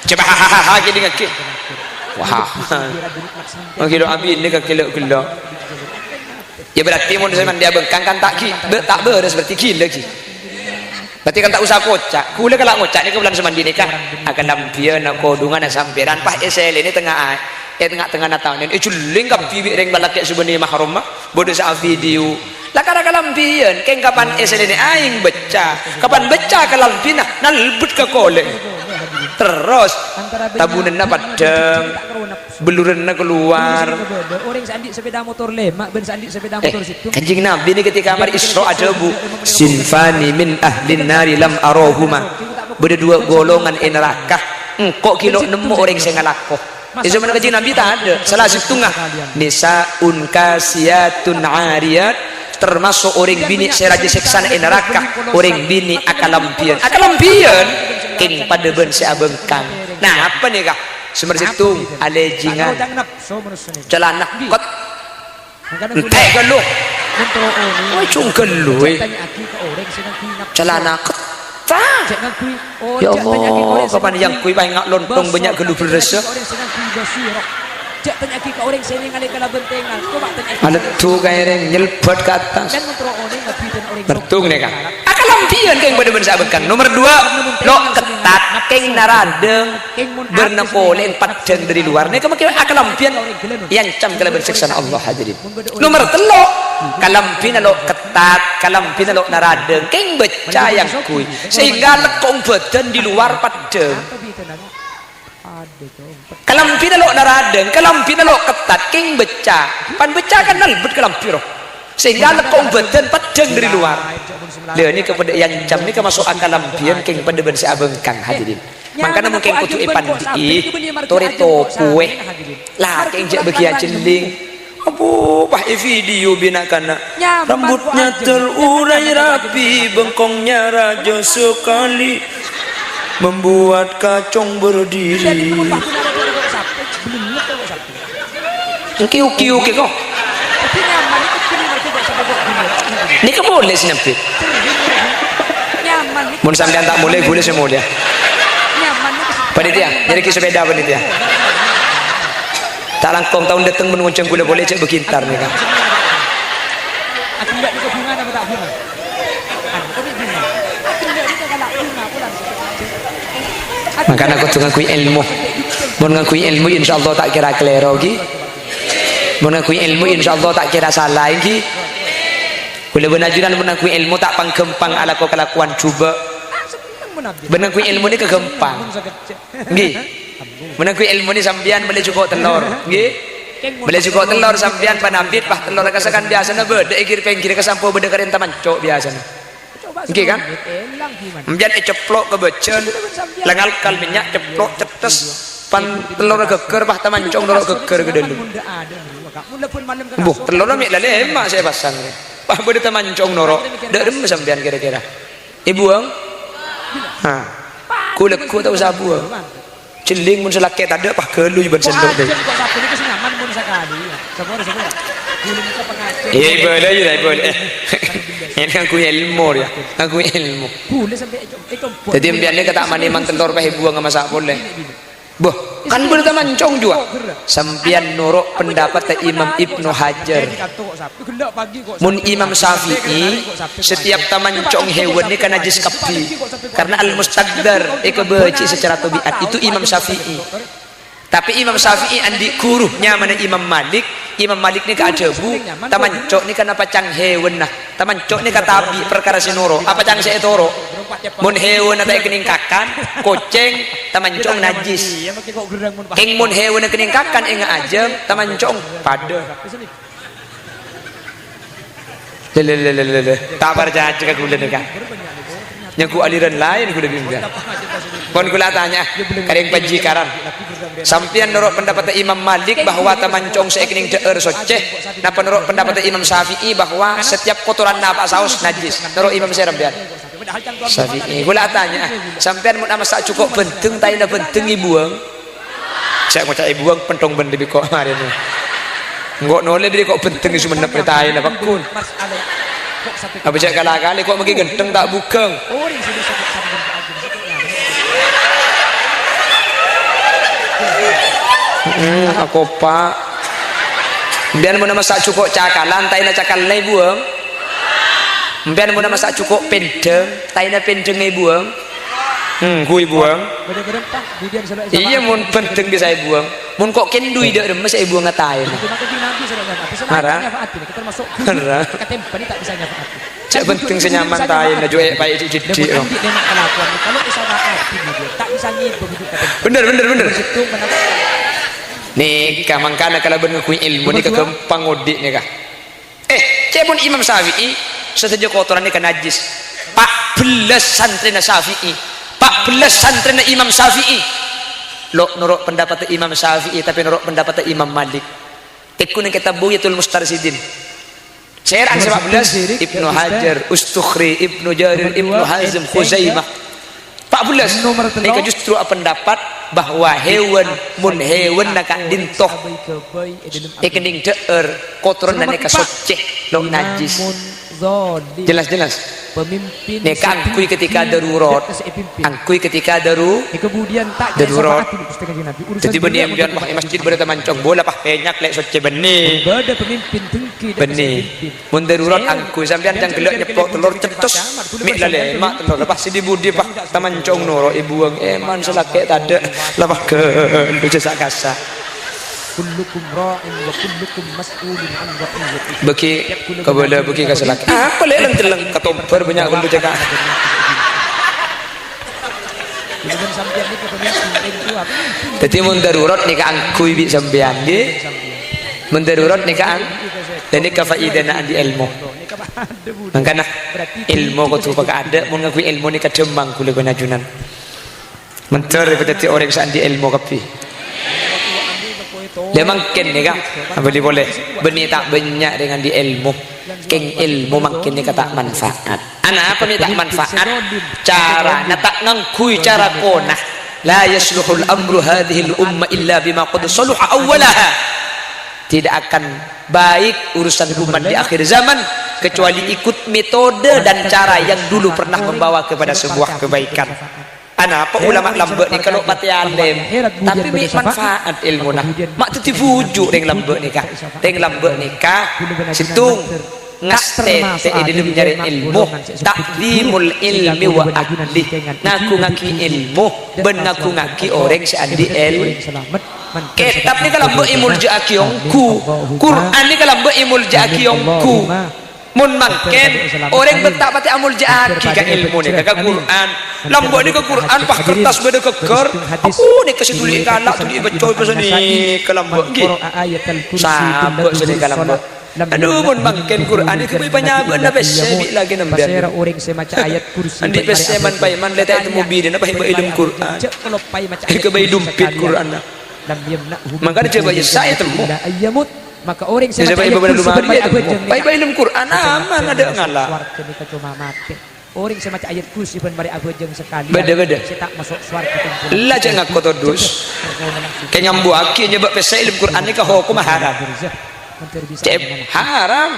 Coba hahaha, gini ngaghi. Wah. Ngaghi lo' abinè ka ghello'-ghello'. Ya berarti mon sè mandi abângkang kan ta' ghi-, bâ-, ta' bârâs berarti ghilâ ghi. Berarti kan ta' osa koca'. Ghulâ kala' ngoca' nèka polana sè mandi nèka. Akalambhiyân, akodhungan, asampèran. Pas èsèlènè tengnga a-, è tengnga-tengngana taon. Èjhelling kabbhi bi' rèng lalakè' sè bânnè mahramma. Bâdâ sè avideo. La kara kalambhiyân, kèng kapan èsèlènè aèng bâcca. Kapan bâcca kalambhina, nalbet ka kolè. Terros, tabunanna paddhâng, belluranna kalowar. Orèng sè andi' sepeda motor lèma' bân sè andi' sepeda motor sèttong. Kanjeng Nabi nèka ketika mari Isra adhâbu, "Sinfani min ahlin nari lam arahuma." Bâdâ duwâ' golongan è naraka, engko' ghi' lo' nemmo orèng sè ngalako. È zaman Kanjeng Nabi tadâ', sala sèttongnga, "Nisaun kasiyatun ariyat," termaso' orèng binè' sè rajâ sèksana è naraka, orèng binè' akalambhiyân. Akalambhiyân, kèng padâ bân sè abângkang. Nah, apa nèka? Sè nomor sèttong, alèjingan. Calana, kot. Entè' ghâllu. Wah, jhung ghâllu, wè. Calana ketat. Ya Allah, kapan yang kui paèng nga' lontong bânnya' ghâllu bherrâssa. Aleddu ka èrèng, nyelbât ka attas. Mertung nèka. Akalambhiyân kèng padâ bân sè abângkang. Nomor dua, lo' ketat, kèng naradhâng. Bârna polè paddhâng dâri lowar. Nèka mangkèn akalambhiyân èancam kalabân sèksana Allah, hadirin. Nomor tello', kalambhina lo' ketat, kalambhina lo' naradhâng, kèng bâcca èangghuy, sehingga lekkong bâdân di luar paddhâng. Kalambhina lo' naradhâng, kalambhina lo' ketat, kèng bâcca. Pan bâcca kan nalbet kalambhi rowa. Sehingga lekkong bâdân paddhâng dâri luar. Lha, nèka padâ èancam, nèka maso'a kalambhiyân kèng padâ bân sè abângkang, hadirin. Mangkana mon kèng kodhu èpandi'i, torè topowè. La, kèng jhâ' bâgiyâ jhelling. Abbhu, pas è video bi' na'-kana'. Rambutnya terurai rapi, bengkongnya raja sekali, membuat kacong berdiri. Engki uki-uki kok. Nèka molè sè nyambit. Mon sampèyan ta' molè, ghulâ sè molè. Panitia, nyarè'aghi sepeda panitia. Ta' langkong taon dâteng mon ngonjhâng ghulâ polè jhâ' bâghi entar nèka. Mangkana kodhu ngangghuy èlmo. Mon ngangghuy èlmo, insyaallah ta' kèra kalèro, ghi. Mon ngangghuy èlmo, insyaallah ta' kèra sala, ghi. Ghulâ bân ajunan mon ngangghuy èlmo ta' pangghâmpang alako kalakowan jhubâ'. Bân ngangghuy èlmo nèka ghâmpang. Ghi. Mon ngangghuy èlmo nè sampèyan mellè jhuko' tellor, ghi. Mellè jhuko' tellor sampèyan panambit, pas tellor kasakan biyasana bâdâ è gir-pèngghir kasampo bâdâ karènta manco' biyasana. Ghi kan? Sampèyan èceplo' ka bâjân, la ngalkal mènnya' ceplo' cettès, pan tellorra ghâggâr, pas tamancong noro' ghâggâr ka dâlem. Embuh, tellorra mè' la lèma' sè èpasang rè. Pas bâdâ tamancong noro', dâ' remma sampèyan kèra-kèra? Èbuwâng? Ha. Ghu-lagghu ta' osa buwâng. Jhelling mon sè lakè' tadâ' pas ghâllu jhâ' bân sèndok, deh. Iyâ, ibâdâ, iyâ, ibâdâ. Eh, ini ngangghuy èlmo, yâ. Ngangghuy èlmo. Dhâddhi, sampèyan nèka ta' manè man tellor pas èbuwâng masa' polè. Boh, kan bâdâ tamancong juwâ. Sampèyan noro' pendapatta Imam Ibnu Hajar. Mon Imam Syafi'i, setiap tamancong hewan nèka najis kabbhi. Karena al-mustaqdzar, èkabâji' secara tabiat, itu Imam Syafi'i. Tapè Imam Syafi'i andi' ghuru nyamana Imam Malik. Imam Malik nèka adhâbu, "Tamanco' nèka napa cang hèwanna? Tamanco' nèka tabi' parkara sè noro', apa cang sè ètoro'? Mon hèwanna ta' èkennèng kakan, kocèng, tamanco' najjhis. Kèng mon hèwanna kennèng kakan, enga' ajâm, tamanco' padâ." Lè, lè, lè, lè, lè, lè. Ta' parcajâ ka ghulâ nèka. Nyangghu aliran laèn ghulâ nèka. Pon ghulâ atanya'a ka rèng panjikaran. Sampèyan noro' pendapatta Imam Malik bahwa tamanco' sè èkennèng dhâ'âr soccè, napa noro' pendapatta Imam Syafi'i bahwa setiap kotoran napa'a saos najjhis? Noro' Imam sèra sampèyan? Syafi'i. Ghulâ atanya'a, sampèyan mon amassa' jhuko' bhândheng, taèna bhândheng èbuwâng? Sè ngoca' èbuwâng penthong bân dhibi' ko' marèna. Engko' nolè dhibi' ko' bhândheng è Songennep rè taèna pagghun. Apa jhâ' kala-kalè ko' maghi ghântheng ta' bughâng. Hmm, akopa'. Sampèyan mon amassa' jhuko' cakalan, taèna cakalanna èbuwâng? Sampèyan mon amassa' jhuko' pèndhâng, taèna pèndhângnga èbuwâng? Hmm, ghu èbuwâng. Iyâ, mon bhândheng bisa èbuwâng. Mon ko' kèndhu dhâ' remma sè èbuwâng ataèna. Mara. Mara. Jhâ' bhândheng sè nyaman taèna, jhâ' èpaè' dhâddhi, no. Bhender, bhender, bhender. Nèka mangkana kalabân ngangghuy èlmo nèka ghâmpang odi' nèka. Eh, ca'èpon Imam Syafi'i, sadhâjâ kotoran nèka najjhis. Pa' bellâs santrèna Syafi'i. Pa' bellâs santrèna Imam Syafi'i. Lo' noro' pendapatta Imam Syafi'i, tapè noro' pendapatta Imam Malik. Tèkku neng kètab Bughyatul Mustarsyidin. Sèra sè pa' bellâs, Ibnu Hajar, Ustukhri, Ibnu Jarir, Ibnu Hazm, Khuzaimah. Pa' bellâs. Nèka justru apendapat bahwa hèwan, mon hèwanna ka'dinto èkennèng dhâ'âr, kotoranna nèka soccè, lo' najjhis. Jelas, jelas. Nèka angghuy ketika darurat. Angghuy ketika daru-, darurat. Dhâddhi bânnè sampèyan, wah, è masjid bâdâ tamanco' bola, pas pènyak lè' soccè bânnè. Bânnè. Mon darurat angghuy, sampèyan cangghellâ' nyeppo' tellor cettos, mè' lalèma' tellor, pas sè dhi-budhi pas tamanco' noro' èbuwâng, èman sè lakè' tadâ', la pagghun bâjâ sa'-kasa'. Kullukum ra'in wa kullukum mas'ulun an ra'iyatihi. Bâgi kabâlâ bâgi ka sè lakè'. Apa lè' lèng-cellèng katobhâr bânnya' ghâllu cèka'. Dhâddhi mon darurat nèka angghuy bi' sampèyan, ghi. Mon darurat nèka ang-, lha nèka faèdana andi' èlmo. Mangkana èlmo kodhu pakaadâ', mon ngangghuy èlmo nèka dhâmmang ghulâ bân ajunan. Mandhâr èpadhâddhi orèng sè andi' èlmo kabbhi. Lha mangkèn nèka, abâli polè, bânnè ta' bânnya' rèng andi' èlmo. Kèng èlmo mangkèn nèka ta' manfaat. Anapa mè' ta' manfaat? Carana ta' ngangghuy cara kona. La yasluhul amru hadhil umma illa bima qad saluha awwalaha. Tidak akan baik urusan umat di akhir zaman kecuali ikut metode dan cara yang dulu pernah membawa kepada sebuah kebaikan. Anapa ulama lambâ' nèka lo' patè alèm, tapè mè' manfaat èlmona. Ma' dhâddhi bhuju' rèng lambâ' nèka. Rèng lambâ' nèka sèttong ngastètè è dhâlem nyarè èlmo, ta'dzimul ilmi wa ahli. Ngagungngaghi èlmo bân ngagungngaghi orèng sè andi' èl-, kètab nèka lambâ' èmoljâ'aghi ongghu. Qur'an nèka lambâ' èmoljâ'aghi ongghu. Mon mangkèn, orèng bân ta' patè amoljâ'aghi ka èlmo nèka, ka Qur'an. Lambâ' nèka Qur'an, pas kertas bâdâ ghâggâr. Aku nèka sè dhuli èkala', dhuli èbâca, pas nèka lambâ' ghi. Sabâ' sè nèka lambâ'. Adhu, mon mangkèn Qur'an èghâbây panyabâ'na pèssè bi' lakèna sampèyan. Andi' pèssè man-paèman lè ta' ètemmo binèna, pas èbâ' è dhâlem Qur'an. Èghâbây dhumpit Qur'anna. Mangkana jhâ' bâ'na sè ètemmo. Maka orèng sè maca ayat kursi bân marè abhâjâng. Bâi-bâi lem Qur'an aman, adâ' ngala'. Swarga nèka coma matè. Orèng sè maca ayat kursi bân marè abhâjâng sakalèyan. Bâdâ, bâdâ. Sè ta' maso' swarga. La jhâ' ngako todus. Kèng ngambuwâghi nyèbâ' pèssè è lem Qur'an nèka hokomma haram. Cep, haram.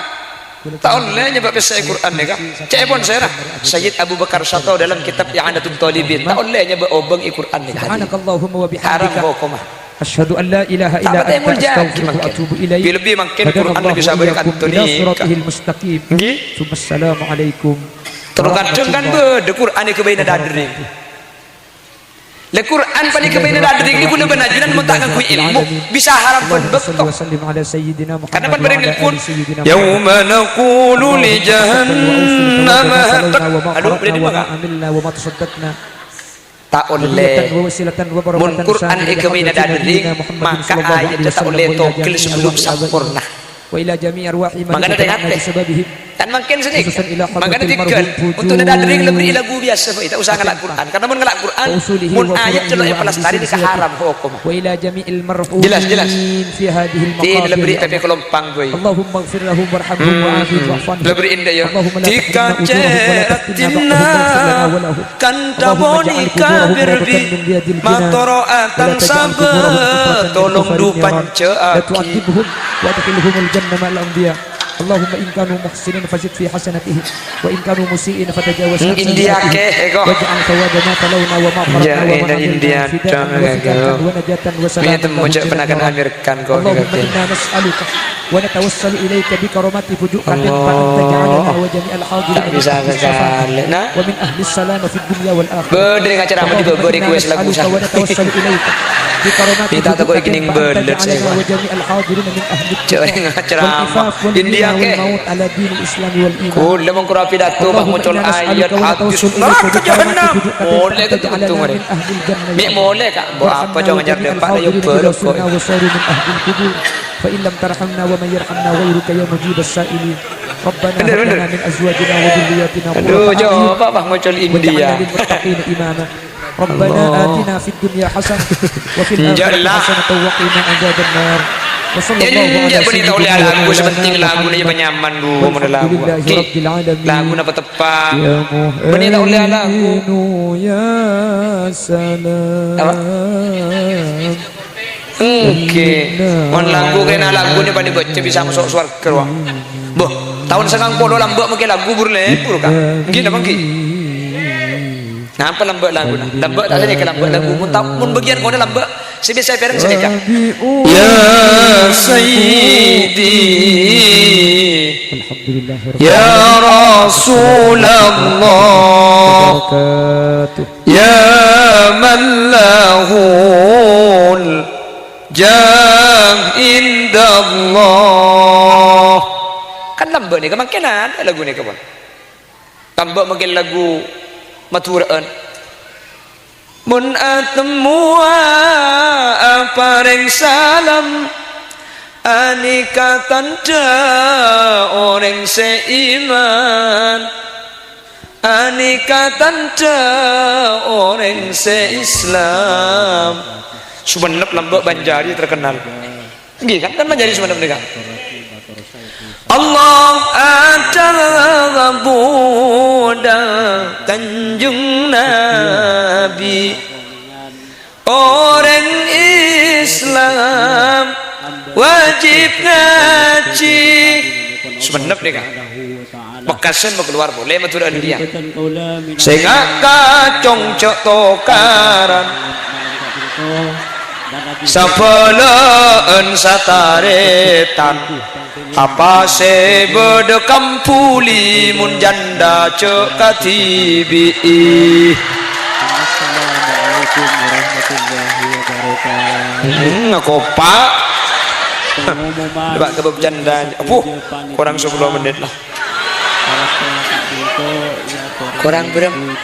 Ta' ollè nyèbâ' pèssè è Qur'an nèka. Ca'èpon sèra? Sayyid Abu Bakar Syato dalam kitab I'anatut Thalibin. Ta' ollè nyèbâ' obâng è Qur'an nèka. Subhanakallahumma wa bihamdika. Haram hokomma. Asyhadu an la ilaha illa anta, astaghfiruka wa atubu ilaik. Lebbi-lebbi mangkèn Qur'an bisa bâdâ ka'dinto nèka. Ngghi. Tsummassalamualaikum. Terkadang kan bâdâ Qur'an è ghâbâyna dhâddhi. La Qur'an panèka bâdâ è dâlem, kaulâ bân ajunan mon ta' ngangghuy èlmo, bisa haram bân bâkto. Karna pan bâdâ nèlpon, "Yauma naqulu li jahannama hal-" Adu, bâdâ dimma, Ka'? Ta' ollè. Mon Qur'an èghâbây è dâlem, maka ayaddhâ ta' ollè togel sabellunna samporna. Mangkana tè-ngatè. Kan mangkèn sanèka. Mangkana tèghâl. Untuk è dâlem la bâri' lagu biyasa bhâi, ta' osa ngala' Qur'an. Karna mon ngala' Qur'an, mon ayat cellèk èpalastarè nèka haram hokomma. Jelas, jelas. Dina la bâri' pèpè kalompang bhâi. La bâri' ènḍâ' iyâ. Dikacè' atèna. Kanta bonèka bherbi, matoro' atang sabâ, tolong du panca'aghi. Allahumma in kanu muhsinin fazid fi hasanatihim, wa in kanu musi'in fatajawaz an sayyi'atihim, waj'al thawabana talawna wa maghfiratana wa ma 'alaina fida'an wa thiqatan wa najatan wa salamatan min jami'il amrat. Allahumma inna nas'aluka wa natawassalu ilaika bi karamati fuju'atin fa anta ja'alana wa jami'al hadirin min ahlis syafa'ah wa min ahlis salamah fid dunya wal akhirah. Bâdâ rèng acara mandi bâbâ request lagu sa. Wa natawassalu ilaika bi karamati fuju'atin fa anta ja'alana wa jami'al hadirin min ahlis tuqa wal afaf wal ghina wal maut ala dinil islami wal iman. Kaulâ mongko rapi dato, Pak, mocol ayat hadis neraka jahannam. Molè ka tempat tu, mari. Mi' molè, Ka'. Mbok apa, cong, ngejar depan, ayo, barok, kok. Fa in lam tarhamna wa man yarhamna ghairuka ya mujibas sa'ilin. Rabbana hab lana min azwajina wa dzurriyyatina qurrata a'yun waj'alna lil muttaqina imama. Rabbana atina fid dunya hasanah wa fil akhirati hasanah wa qina adzabannar. Wa sallallahu ala sayyidina Muhammadin wa ala alihi wa sahbihi. Walhamdulillahi rabbil alamin. Lagu napa teppa'? Bânnè ta' ollè lagu. Apa? Èngghi. Mon lagu kèng lagu nè padâ bâca bisa maso' sowarghâ rowa. Boh, taon sangang polo lambâ' maskè lagu buru lebur, Ka'. Èngghi napa èngghi? Napa lambâ' laguna? Lambâ' ta' sanèka lambâ' lagu. Mon ta-, mon bâgiyân kona lambâ', sè bisa pèrèng sanèka. Ya Sayyidi, ya Rasulullah, ya man lahul jah indallah. Kan lambâ' nèka mangkèn adâ' lagu nèka, pon. Lambâ' mangkèn lagu Madhurâ'ân. Mon atemmowa aparèng salam, anèka tandhâ orèng sè iman, anèka tandhâ orèng sè Islam. Sumenep lambâ' Banjari terkenal. Èngghi, kan, kan manjadi semacam nèka. Allah adalah Buddha Kanjeng Nabi. Orèng Islam wajib ngajhi. Sumenep nèka. Mekkasan makalowar polè Madhurâ'ân dhiyâ. Sè ngaka cong jhâ' tokaran. Sabâlâ'ân satarètan. Apa sè bâdâ kambhuli mon janda jhâ' kadhibi'i. Assalamualaikum warahmatullahi wabarakatuh. Hmm, ngakopa'. Pengumuman. Coba ke bab janda. Aduh, kurang sepuluh menit lah. Korang berem.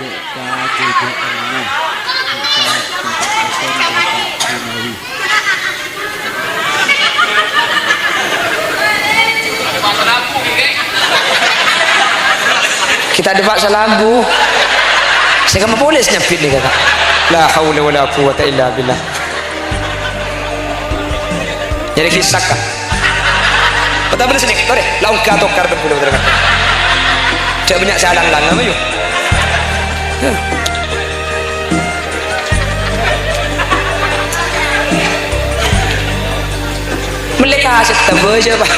Kita depak salabu. Saya kan polis nyabit nih, Kakak. La haula wala quwwata illa billah. Jadi kisah, Kak. Kota bener sini, tore, laung gatok karep bener-bener, Kak. Cek banyak jalan lang, apa yuk? Huh. Melek kaset tambah aja, Pak.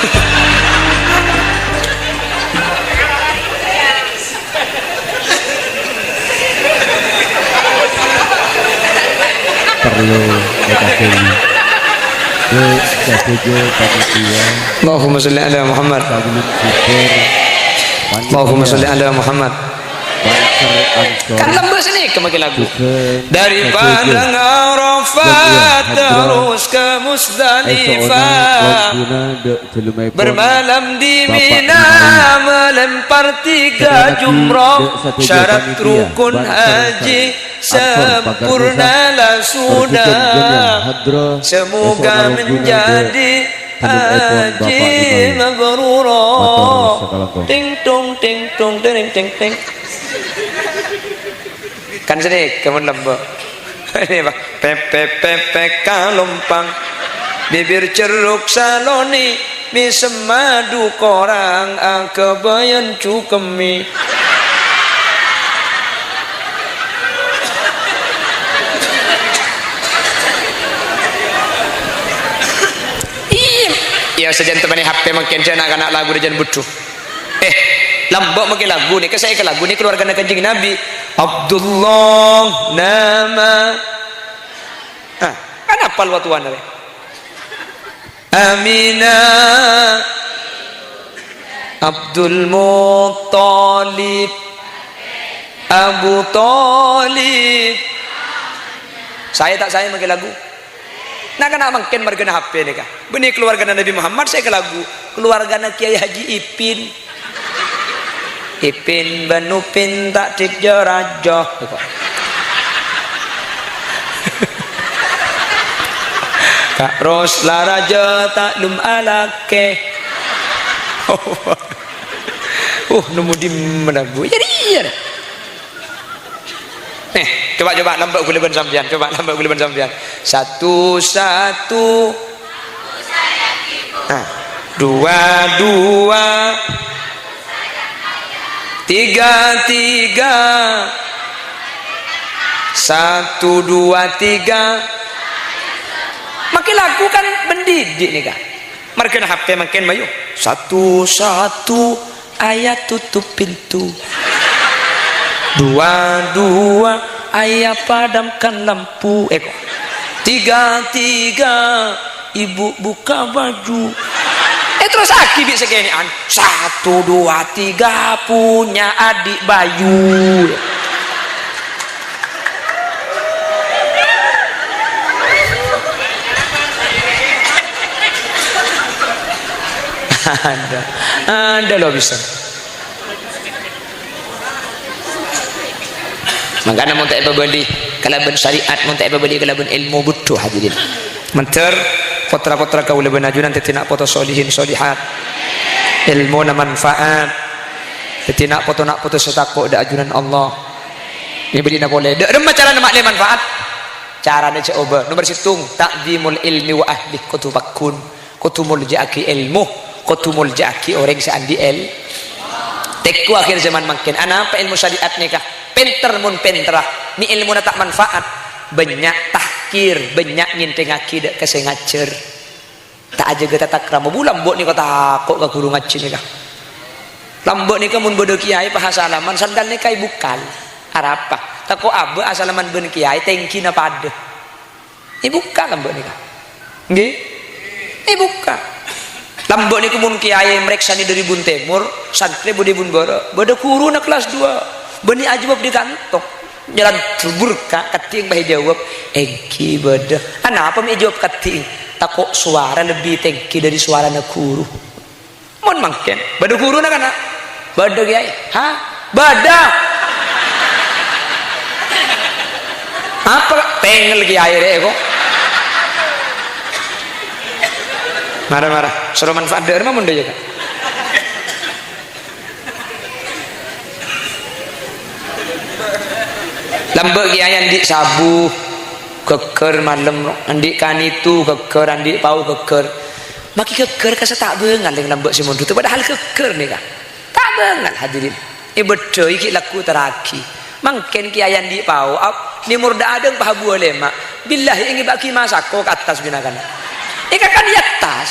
Perlu kita beli. Yo, setuju panitia. Allahumma sholli ala Muhammad. Tablik syukur. Panitia. Allahumma sholli ala Muhammad. Panitia. Kan lambâ' sanèka makè lagu. Daripada Arafat terros ka Musdalifah. Bermalam di Mina, melempar tiga jumroh, syarat rukun haji sempurna lah sudah. Semoga menjadi haji mabrura. Ting tong, ting tong, ting, ting, ting. Kan sanèka mon lambâ'. Ini, Pak. Pepek, pepek, kalompang. Bibir cerruk salonè, mèsem madu korang, akabâyan cukemmè. Iyâ. Iyâ, sajân tèmennè H P mangkèn, jhâ' na'-kana' lagu rajân budhu. Eh, lambâ' makè lagu nèka, sè èkalagu nèka kalowargana Kanjeng Nabi. Abdullah nama. Ah, kan apal wa towana rè? Aminah. Abdul Muttalib. Abu Thalib. Saè ta' saè makè lagu? Na'-kana' mangkèn marghâna H P nèka. Bânnè kalowargana Nabi Muhammad sè èkalagu, kalowargana Kiai Haji Ipin. Ipin bân Upin ta' dhik jâ-rajâ. Ka' Ros la rajâ ta' lum alakè. Uh, nemmo dimma lagu? Jadi iyâ. Nè, coba, coba, lambâ' ghulâ bân sampèyan, coba, lambâ' ghulâ bân sampèyan. Satu, satu. Nah, dua, dua. Tiga, tiga. Satu, dua, tiga. Makè lagu kan mendidik nèka. Marghâna H P mangkèn, mayu. Satu, satu, ayah tutup pintu. Dua, dua, ayah padamkan lampu. Eh, kok. Tiga, tiga, ibu buka baju. Eh, terros agi bi' sakènè'an. Satu, dua, tiga, punya adik bayu. Ada. Ada lo bisa. Mangkana mon ta' èpabâli kalabân syariat, mon ta' èpabâli kalabân èlmo, budhu, hadirin. Mandhâr, potra-potra kaulâ bân ajunan dhâddhi na' poto solihin solihat. Èlmona manfaat. Dhâddhi na' poto-na' poto sè tako' dâ' ajunan Allah. Èbâlina polè. Dâ' remma carana ma'lè manfaat? Carana jhâ' obâ. Nomer sèttong, ta'dzimul ilmi wa ahlih, kodhu pagghun. Kodhu molja'aghi èlmo, kodhu molja'aghi orèng sè andi' èl-, tèngghu akhir zaman mangkèn. Anapa èlmo syariat nèka? Pènter mon pènterra, mè' èlmona ta' manfaat. Bânnya' tahkir, bânnya' nyènthèngaghi dâ' ka sè ngajhâr. Ta' ajâgâ tatakrama. Bu, lambâ' nèka tako' ka ghuru ngajhi nèka. Lambâ' nèka mon bâdâ kiyaè pas asalaman, sandal nèka èbukal. Arapa? Tako' abâ' asalaman bân kiyaè tèngghina padâ. Èbukka' lambâ' nèka. Ngghi? Èbukka'. Lambâ' nèko mon kiyaè marèksanè dâri bun tèmor, santrè bâdâ è bun bârâ'. Bâdâ ghuruna kellas dua. Bânnè ajâwâb dâri kanto. Nyarang dubur ka, kadhi bhâi jâwâb. Èngghi bâdâ. Anapa mè' èjâwâb kadhi? Tako' sowara lebbi tèngghi dâri sowarana ghuru. Mon mangkèn, bâdâ ghuruna kana'? Bâdâ, Kèyaè. Hah? Bâdâ. Apa? Tèngghâl Kèyaè rè, ko'. Mara, mara. Soro manfaat dâ' remma mon dâ' iyâ, Ka'. Lambâ' Kèyaè andi' sabu, ghâgghâr malem, andi' kanèto, ghâgghâr, andi' pao, ghâgghâr. Makè ghâgghâr ka sè ta' bângal, lambâ' sè mondhut, padahal ghâgghâr nèka. Ta' bângal, hadirin. Èbâddhâi ghi' lagghu terraghi. Mangkèn Kèyaè andi' pao, ap-, nèmor dâ' adâ' paha buwâ lèma'. Billahi, èngghi bâgi masako ka attas bhâi na'-kana'. Èkakan è attas.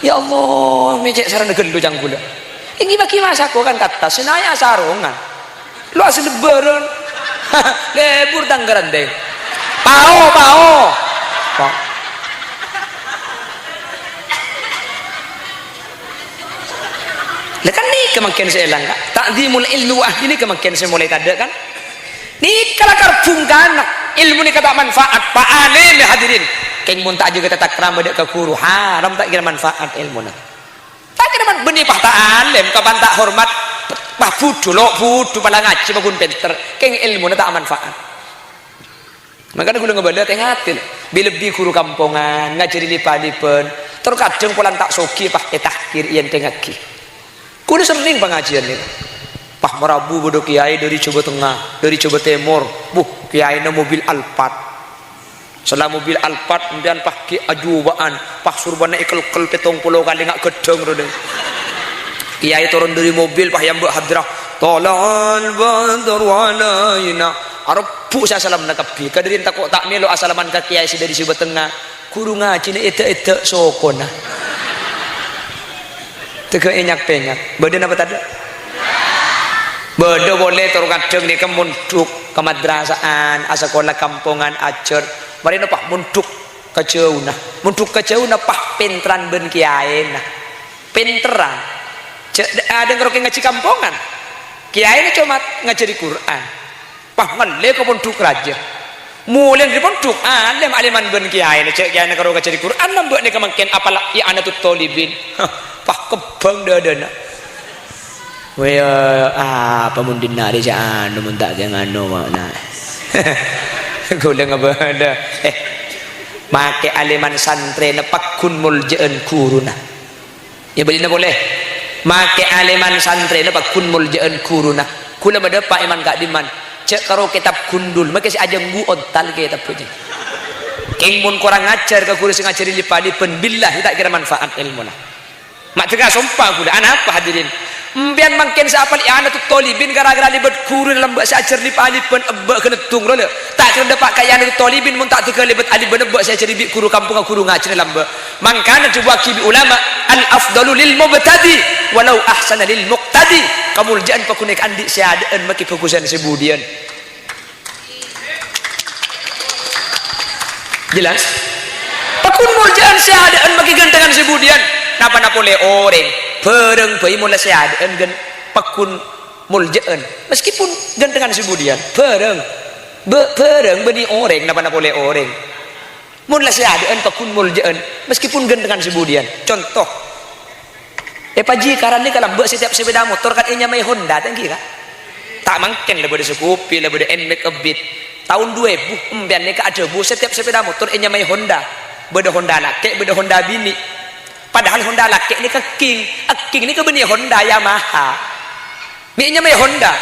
Ya Allah, mè' cè' sarana ghâllu cangghulâ. Èngghi bâgi masako kan ka attas, sè naè' asarongan. Lo' asalebbhârân. Lebur tang karandeng. Pao, pao. Pao. Lah kan nè, Nèka mangkèn sè èlang, Ka'. Ta'dzimul ilmi wa ahli nèka mangkèn sè molaè tadâ', kan? Nèka lakar bhungkana. Ilmu nèka ta' manfaat, pa' alèm, ya hadirin. Kèng mon ta' ajâgâ tatakrama dâ' ka ghuru, haram, ta' kèra manfaat ilmuna. Ta' kèra man-, bânnè pa' ta' alèm, kapan ta' hormat, pa' budhu, lo' budhu, pala ngajhi, pa' ghun pènter. Kèng ilmuna ta' manfaat. Mangkana ghulâ ngabâlâ, tè-ngatè, lho. Bi-, lebbi ghuru kampongan, ngajhâri lip-alipan. Tor kadhâng polana ta' soghi, pas ètahkir, èyèntèngngaghi. Ghulâ serrèng pangajiân nèko. Pas marabu bâdâ kèyaè dâri Jhâbâ Tengnga, dâri Jhâbâ Tèmor. Buh, kèyaèna mobil Alphard. Sella mobil Alphard, sampèyan pas ghi' ajuba'an. Pas sorbhâna èkelkel pèttong polo kalè nga' ghâddhâng, rèng. Kèyaè toron dâri mobil, pas èyambâ' hadrah. "Thala'al badru 'alaina." Arebbhu' sè asalamana kabbhi. Kadhâddhiyân tako' ta' mèlo asalaman ka kèyaè sè dâri Jhâbâ Tengnga. Ghuru ngajhina èdâ'-èdâ' sokona. Tèghâ ènyak-pènyak. Bâdâ napa tadâ'? Bâdâ polè tor kadhâng nèka mondhuk ka madrasa'an, asakola kampongan, ajhâr. Marèna pas mondhuk ka jhâuna. Mondhuk ka jhâuna pas pènterran bân kèyaèna. Pènterran. Jhâ-, adhâng karo kè ngajhi kampongan. Kèyaèna coma ngajhâri Qur'an. Pas ngallè ka pondhuk rajâ. Molè dâri pondhuk, alèm-alèman bân kèyaèna, jhâ' kèyaèna karo ngajhâri Qur'an, lambâ' nèka mangkèn apal i'anatut thalibin. Hah, pas kebbhâng dâdâna. Wè, apa mon dinna' rè jhâ' anu, mon ta' kèng anu, ma', na'. Ghulâ ngabâlâ. Eh, makè alèman santrèna pagghun moljâ'ân ghuruna. Yâ, bâlina polè. Makè alèman santrèna pagghun moljâ'ân ghuruna. Ghulâ madâpa' è man-ka'dimman. Jhâ' karo kètab gundul, makè sè ajângghu ontal kètab bhâjhi. Kèng mon korang ajhâr ka ghuru sè ngajhâri lip-alipan, billahi ta' kèra manfaat èlmona. Ma' dhika sompa ghulâ, anapa hadirin? Empèyan mangkèn sè apal i'anatut thalibin ghârâ-ghârâ lèbât ghuru lambâ' sè ajhâr lip-alipan, ebbâ' ghâneddhung rowa. Ta' kèra dâpa' ka i'anatut thalibin mon ta' dhika lèbât alipan ebbâ' sè ajhâr bi' ghuru kampongnga ghuru ngajhâna lambâ'. Mangkana dhâbuwaghi bi' ulama, "Al-afdalu lil mubtadi, walau ahsana lil muqtadi." Kamoljâ'ân pagghun èkaandi' sè adâ'ân makè bhâghusân sè budiyân. Jelas? Pagghun moljâ'ân sè adâ'ân makè ghântèngan sè budiyân. Napa-napa polè orèng, bhârâng bhâi mola sè adâ'ân ghân-, pagghun moljâ'ân. Meskipun ghântèngan sè budiyân, bhârâng. Bâ-, bhârâng bânnè orèng, napa-napa polè orèng. Mon la sè adâ'ân pagghun moljâ'ân, meskipun ghântèngan sè budiyân. Conto, è Pajikaran nèka lambâ' setiap sepeda motor kan ènyamaè Honda, ta' èngghi, Ka'? Ta' mangkèn la bâdâ Scoopy, la bâdâ Nmax, Beat. Taon du èbu, empèyan nèka adhâbu setiap sepeda motor ènyamaè Honda. Bâdâ Honda lakè', bâdâ Honda binè'. Padahal Honda lakè' nèka King, King nèka bânnè Honda Yamaha. Mè' nyamaè Honda.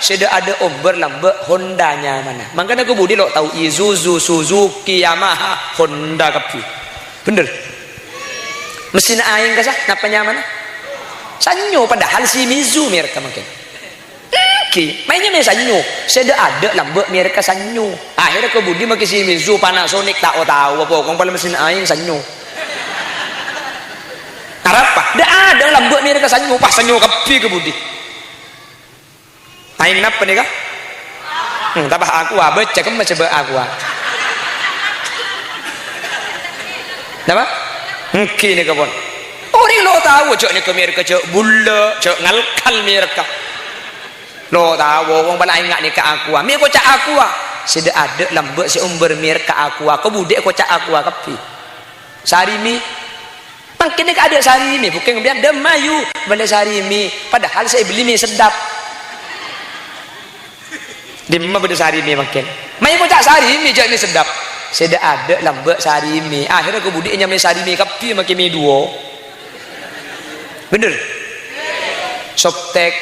Sè dâ'-adâ' ombâr lambâ' Honda nyamana. Mangkana kabudi lo' tao Isuzu, Suzuki, Yamaha, Honda kabbhi. Bhender? Mesin aèng kassa', napa nyamana? Sanyo, padahal Shimizu merekka mangkèn. Èngghi, mè' nyamaè Sanyo. Sè dâ'-adâ' lambâ' merekka Sanyo. Akhèrra kabudi makè Shimizu, Panasonic, ta' o-tao apa, kong pala mesin aèng Sanyo. Arapa? Dâ'-adâ' lambâ' merekka Sanyo, pas Sanyo kabbhi kabudi. Aèng napa nèka? Hmm, tapa Aqua, bâca kemma coba Aqua. Napa? Èngghi nèka pon. Orèng lo' tao jhâ' nèka merekka jhâ' bulla', jhâ' ngalkal merekka. Lo' tao, wong pala aèng nga' nèka Aqua. Mè' koca' Aqua. Sè dâ'-adâ' lambâ' sè ombâr merekka Aqua, kabudi koca' Aqua kabbhi. Sarimi. Mangkèn nèka adâ' Sarimi, bhukeng bi'en dâmma yu, bâlâ Sarimi. Padahal sè èbelli mè' seddhâp. Dimma bâdâ Sarimi mangkèn? Mayu koca' Sarimi, jhâ' mè' seddhâp. Sè dâ'-adâ' lambâ' Sarimi. Akhèrra kabudi nyamaè Sarimi kabbhi makè mè' duo. Bhender? Softtek.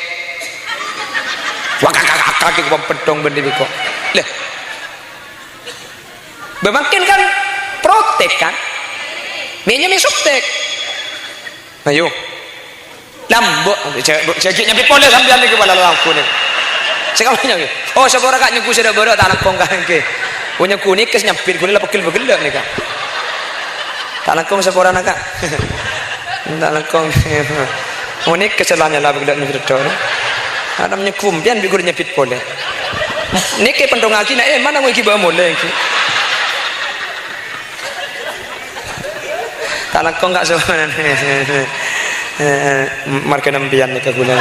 Wakakakakak, iku pampenthong bhender iku. Lah. Bâ mangkèn kan protek kan? Mè' nyamaè softtek. Ayo. Lambâ', jhâ', jhâ' ghi' nyambit polè sampèyan nèka pala lagu nèka. Sè kaulâ nyambit. Oh, sapora Ka' nyengghu sè dâ' bârâ' ta' langkong Ka' èngghi. Oh, nyengghu nèka sè nyambit ghulâ la pegel-pegel nèka. Ta' langkong saporana Ka'. Ta' langkong. Oh, nèka sè la nyala pegel nèka. Ana nyengghu sampèyan bi' ghulâ nyambit polè. Nèka pènthongngaghi na, eh, mana ngui ghi' bâ' molè èngghi. Ta' langkong Ka' saporana. Eh, eh, marghâ sampèyan nèka ghulâ.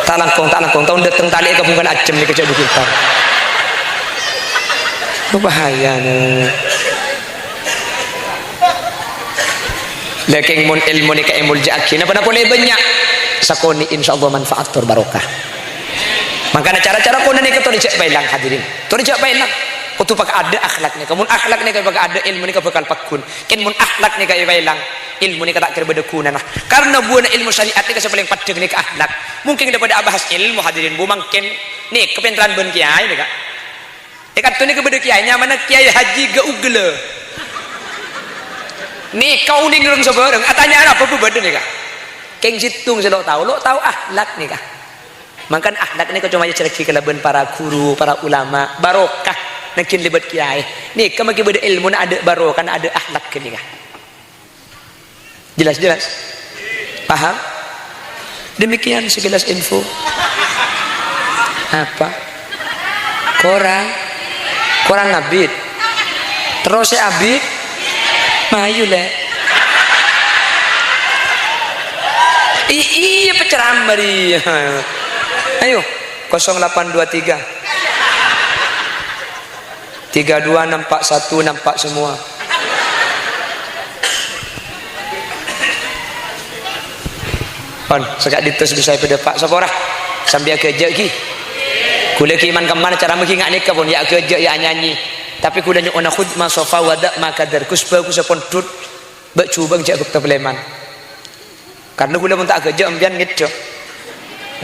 Ta' langkong, ta' langkong. Taon dâteng talè' kabungkana ajâm nèka jhâ' bhâghus entar. Bahaya, nè. Lha kèng mon èlmo nèka èmoljâ'aghi, napa-napa polè bânnya'. Sakonè' insyaallah manfaat tor barokah. Mangkana cara-cara konè nèka tor jhâ' paèlang, hadirin. Tor jhâ' paèlang. Kodhu pakaadâ' akhlak nèka. Mon akhlak nèka pakaadâ', èlmo nèka bhâkal pagghun. Kèng mon akhlak nèka èpaèlang, èlmo nèka ta' kèra bâdâ ghunana. Karna buwâna èlmo syariat nèka sè palèng peddhâng nèka akhlak. Mon kèng dâ-padâ abahas èlmo, hadirin, bu mangkèn nèka pènteran bân kèyaè nèka. È ka'dinto nèka bâdâ kèyaè, nyamana Kèyaè Haji Gauggla. Nèka onèng rèng sabârâng, atanya'an apa bu bâdâ nèka. Kèng sèttong sè lo' tao, lo' tao akhlak nèka. Mangkana akhlak nèka coma èajhârraghi kalabân para ghuru, para ulama, barokah nangghing lèbât kèyaè. Nèka maghi bâdâ èlmona adâ' barokahna adâ' akhlak ghânèka. Jelas, jelas? Paham? Demikian sekilas info. Apa? Korang? Korang abit? Terros sè abit? Mayu, Lè'. I-, iyâ, peceramah, ri. Ayo, kosong delapan dua tiga. Tiga dua nampak satu, nampak semua. Pon, sè ka'dinto sè bisa èpadâpa', sapa ora? Sampè' aghâjâ' ghi. Ghulâ ghi man-kemman ceramah ghi nga' nèka pon, yâ aghâjâ', yâ anyanyi. Tapè ghulâ nyo'ona khudh ma shafa wa da' ma kadar, ghus-bhâghus pon dhut. Bâ' jhubâ' jhâ' bâkto palèman. Karna ghulâ mon ta' aghâjâ' sampèyan ngèdhâ.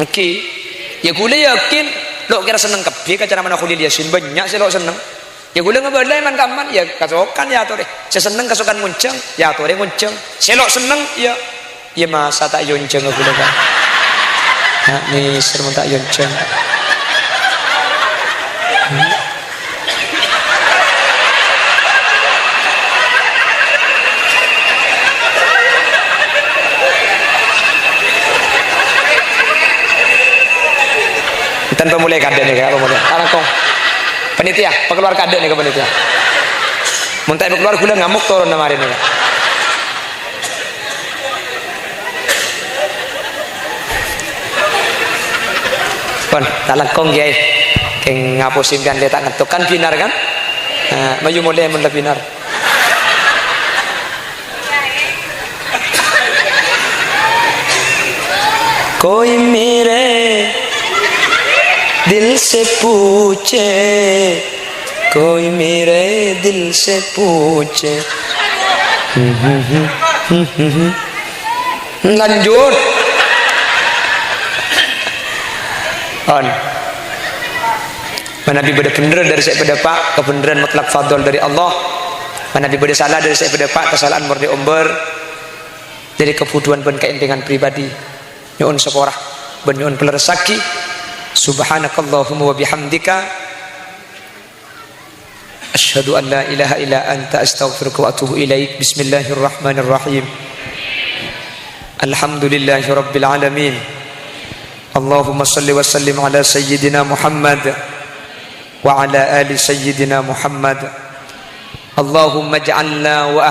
Èngghi. Yâ ghulâ yakin, lo' kèra senneng kabbhi ka ceramana Kholil Yasin, bânnya' sè lo' senneng. Yâ ghulâ ngabâlâ man-kemman, yâ kasokan yâ atorè. Sè senneng kasokan ngonjhâng, yâ atorè ngonjhâng. Sè lo' senneng, yâ, yâ masa ta' èyonjhâng ghulâ, kan. Na' nèser mon ta' èyonjhâng. Enten pamolè kadâ' nèka, pamolè. Alangkong. Panitia, pakalowar kadâ' nèka panitia. Mon ta' pakalowar ghulâ ngamok toron marè nèka. Pon, ta' langkong, Kèyaè. Kèng ngaposè sampèyan lè ta' ngantok. Kan bhinar, kan? Nah, mayu molè mon la bhinar. کوئی میرے دل سے پوچھے، کوئی میرے دل سے پوچھے. Lanjut. On. Manabi bâdâ bhendher dâri sè èpadâpa', kabhendherran mutlak fadl dâri Allah. Manabi bâdâ sala dâri sè èpadâpa', kasalaan mardhâ ombâr dâri kabhudhuwân bân kaèntengan pribadi. Nyo'on sapora bân nyo'on palerressaghi. Subhanakallahumma wa bihamdika. Asyhadu an la ilaha illa anta, astaghfiruka wa atubu ilaik. Bismillahirrahmanirrahim. Alhamdulillahi rabbil alamin. Allahumma shalli wa sallim ala sayyidina Muhammad wa ala ali sayyidina Muhammad. Allahumma ij'alna wa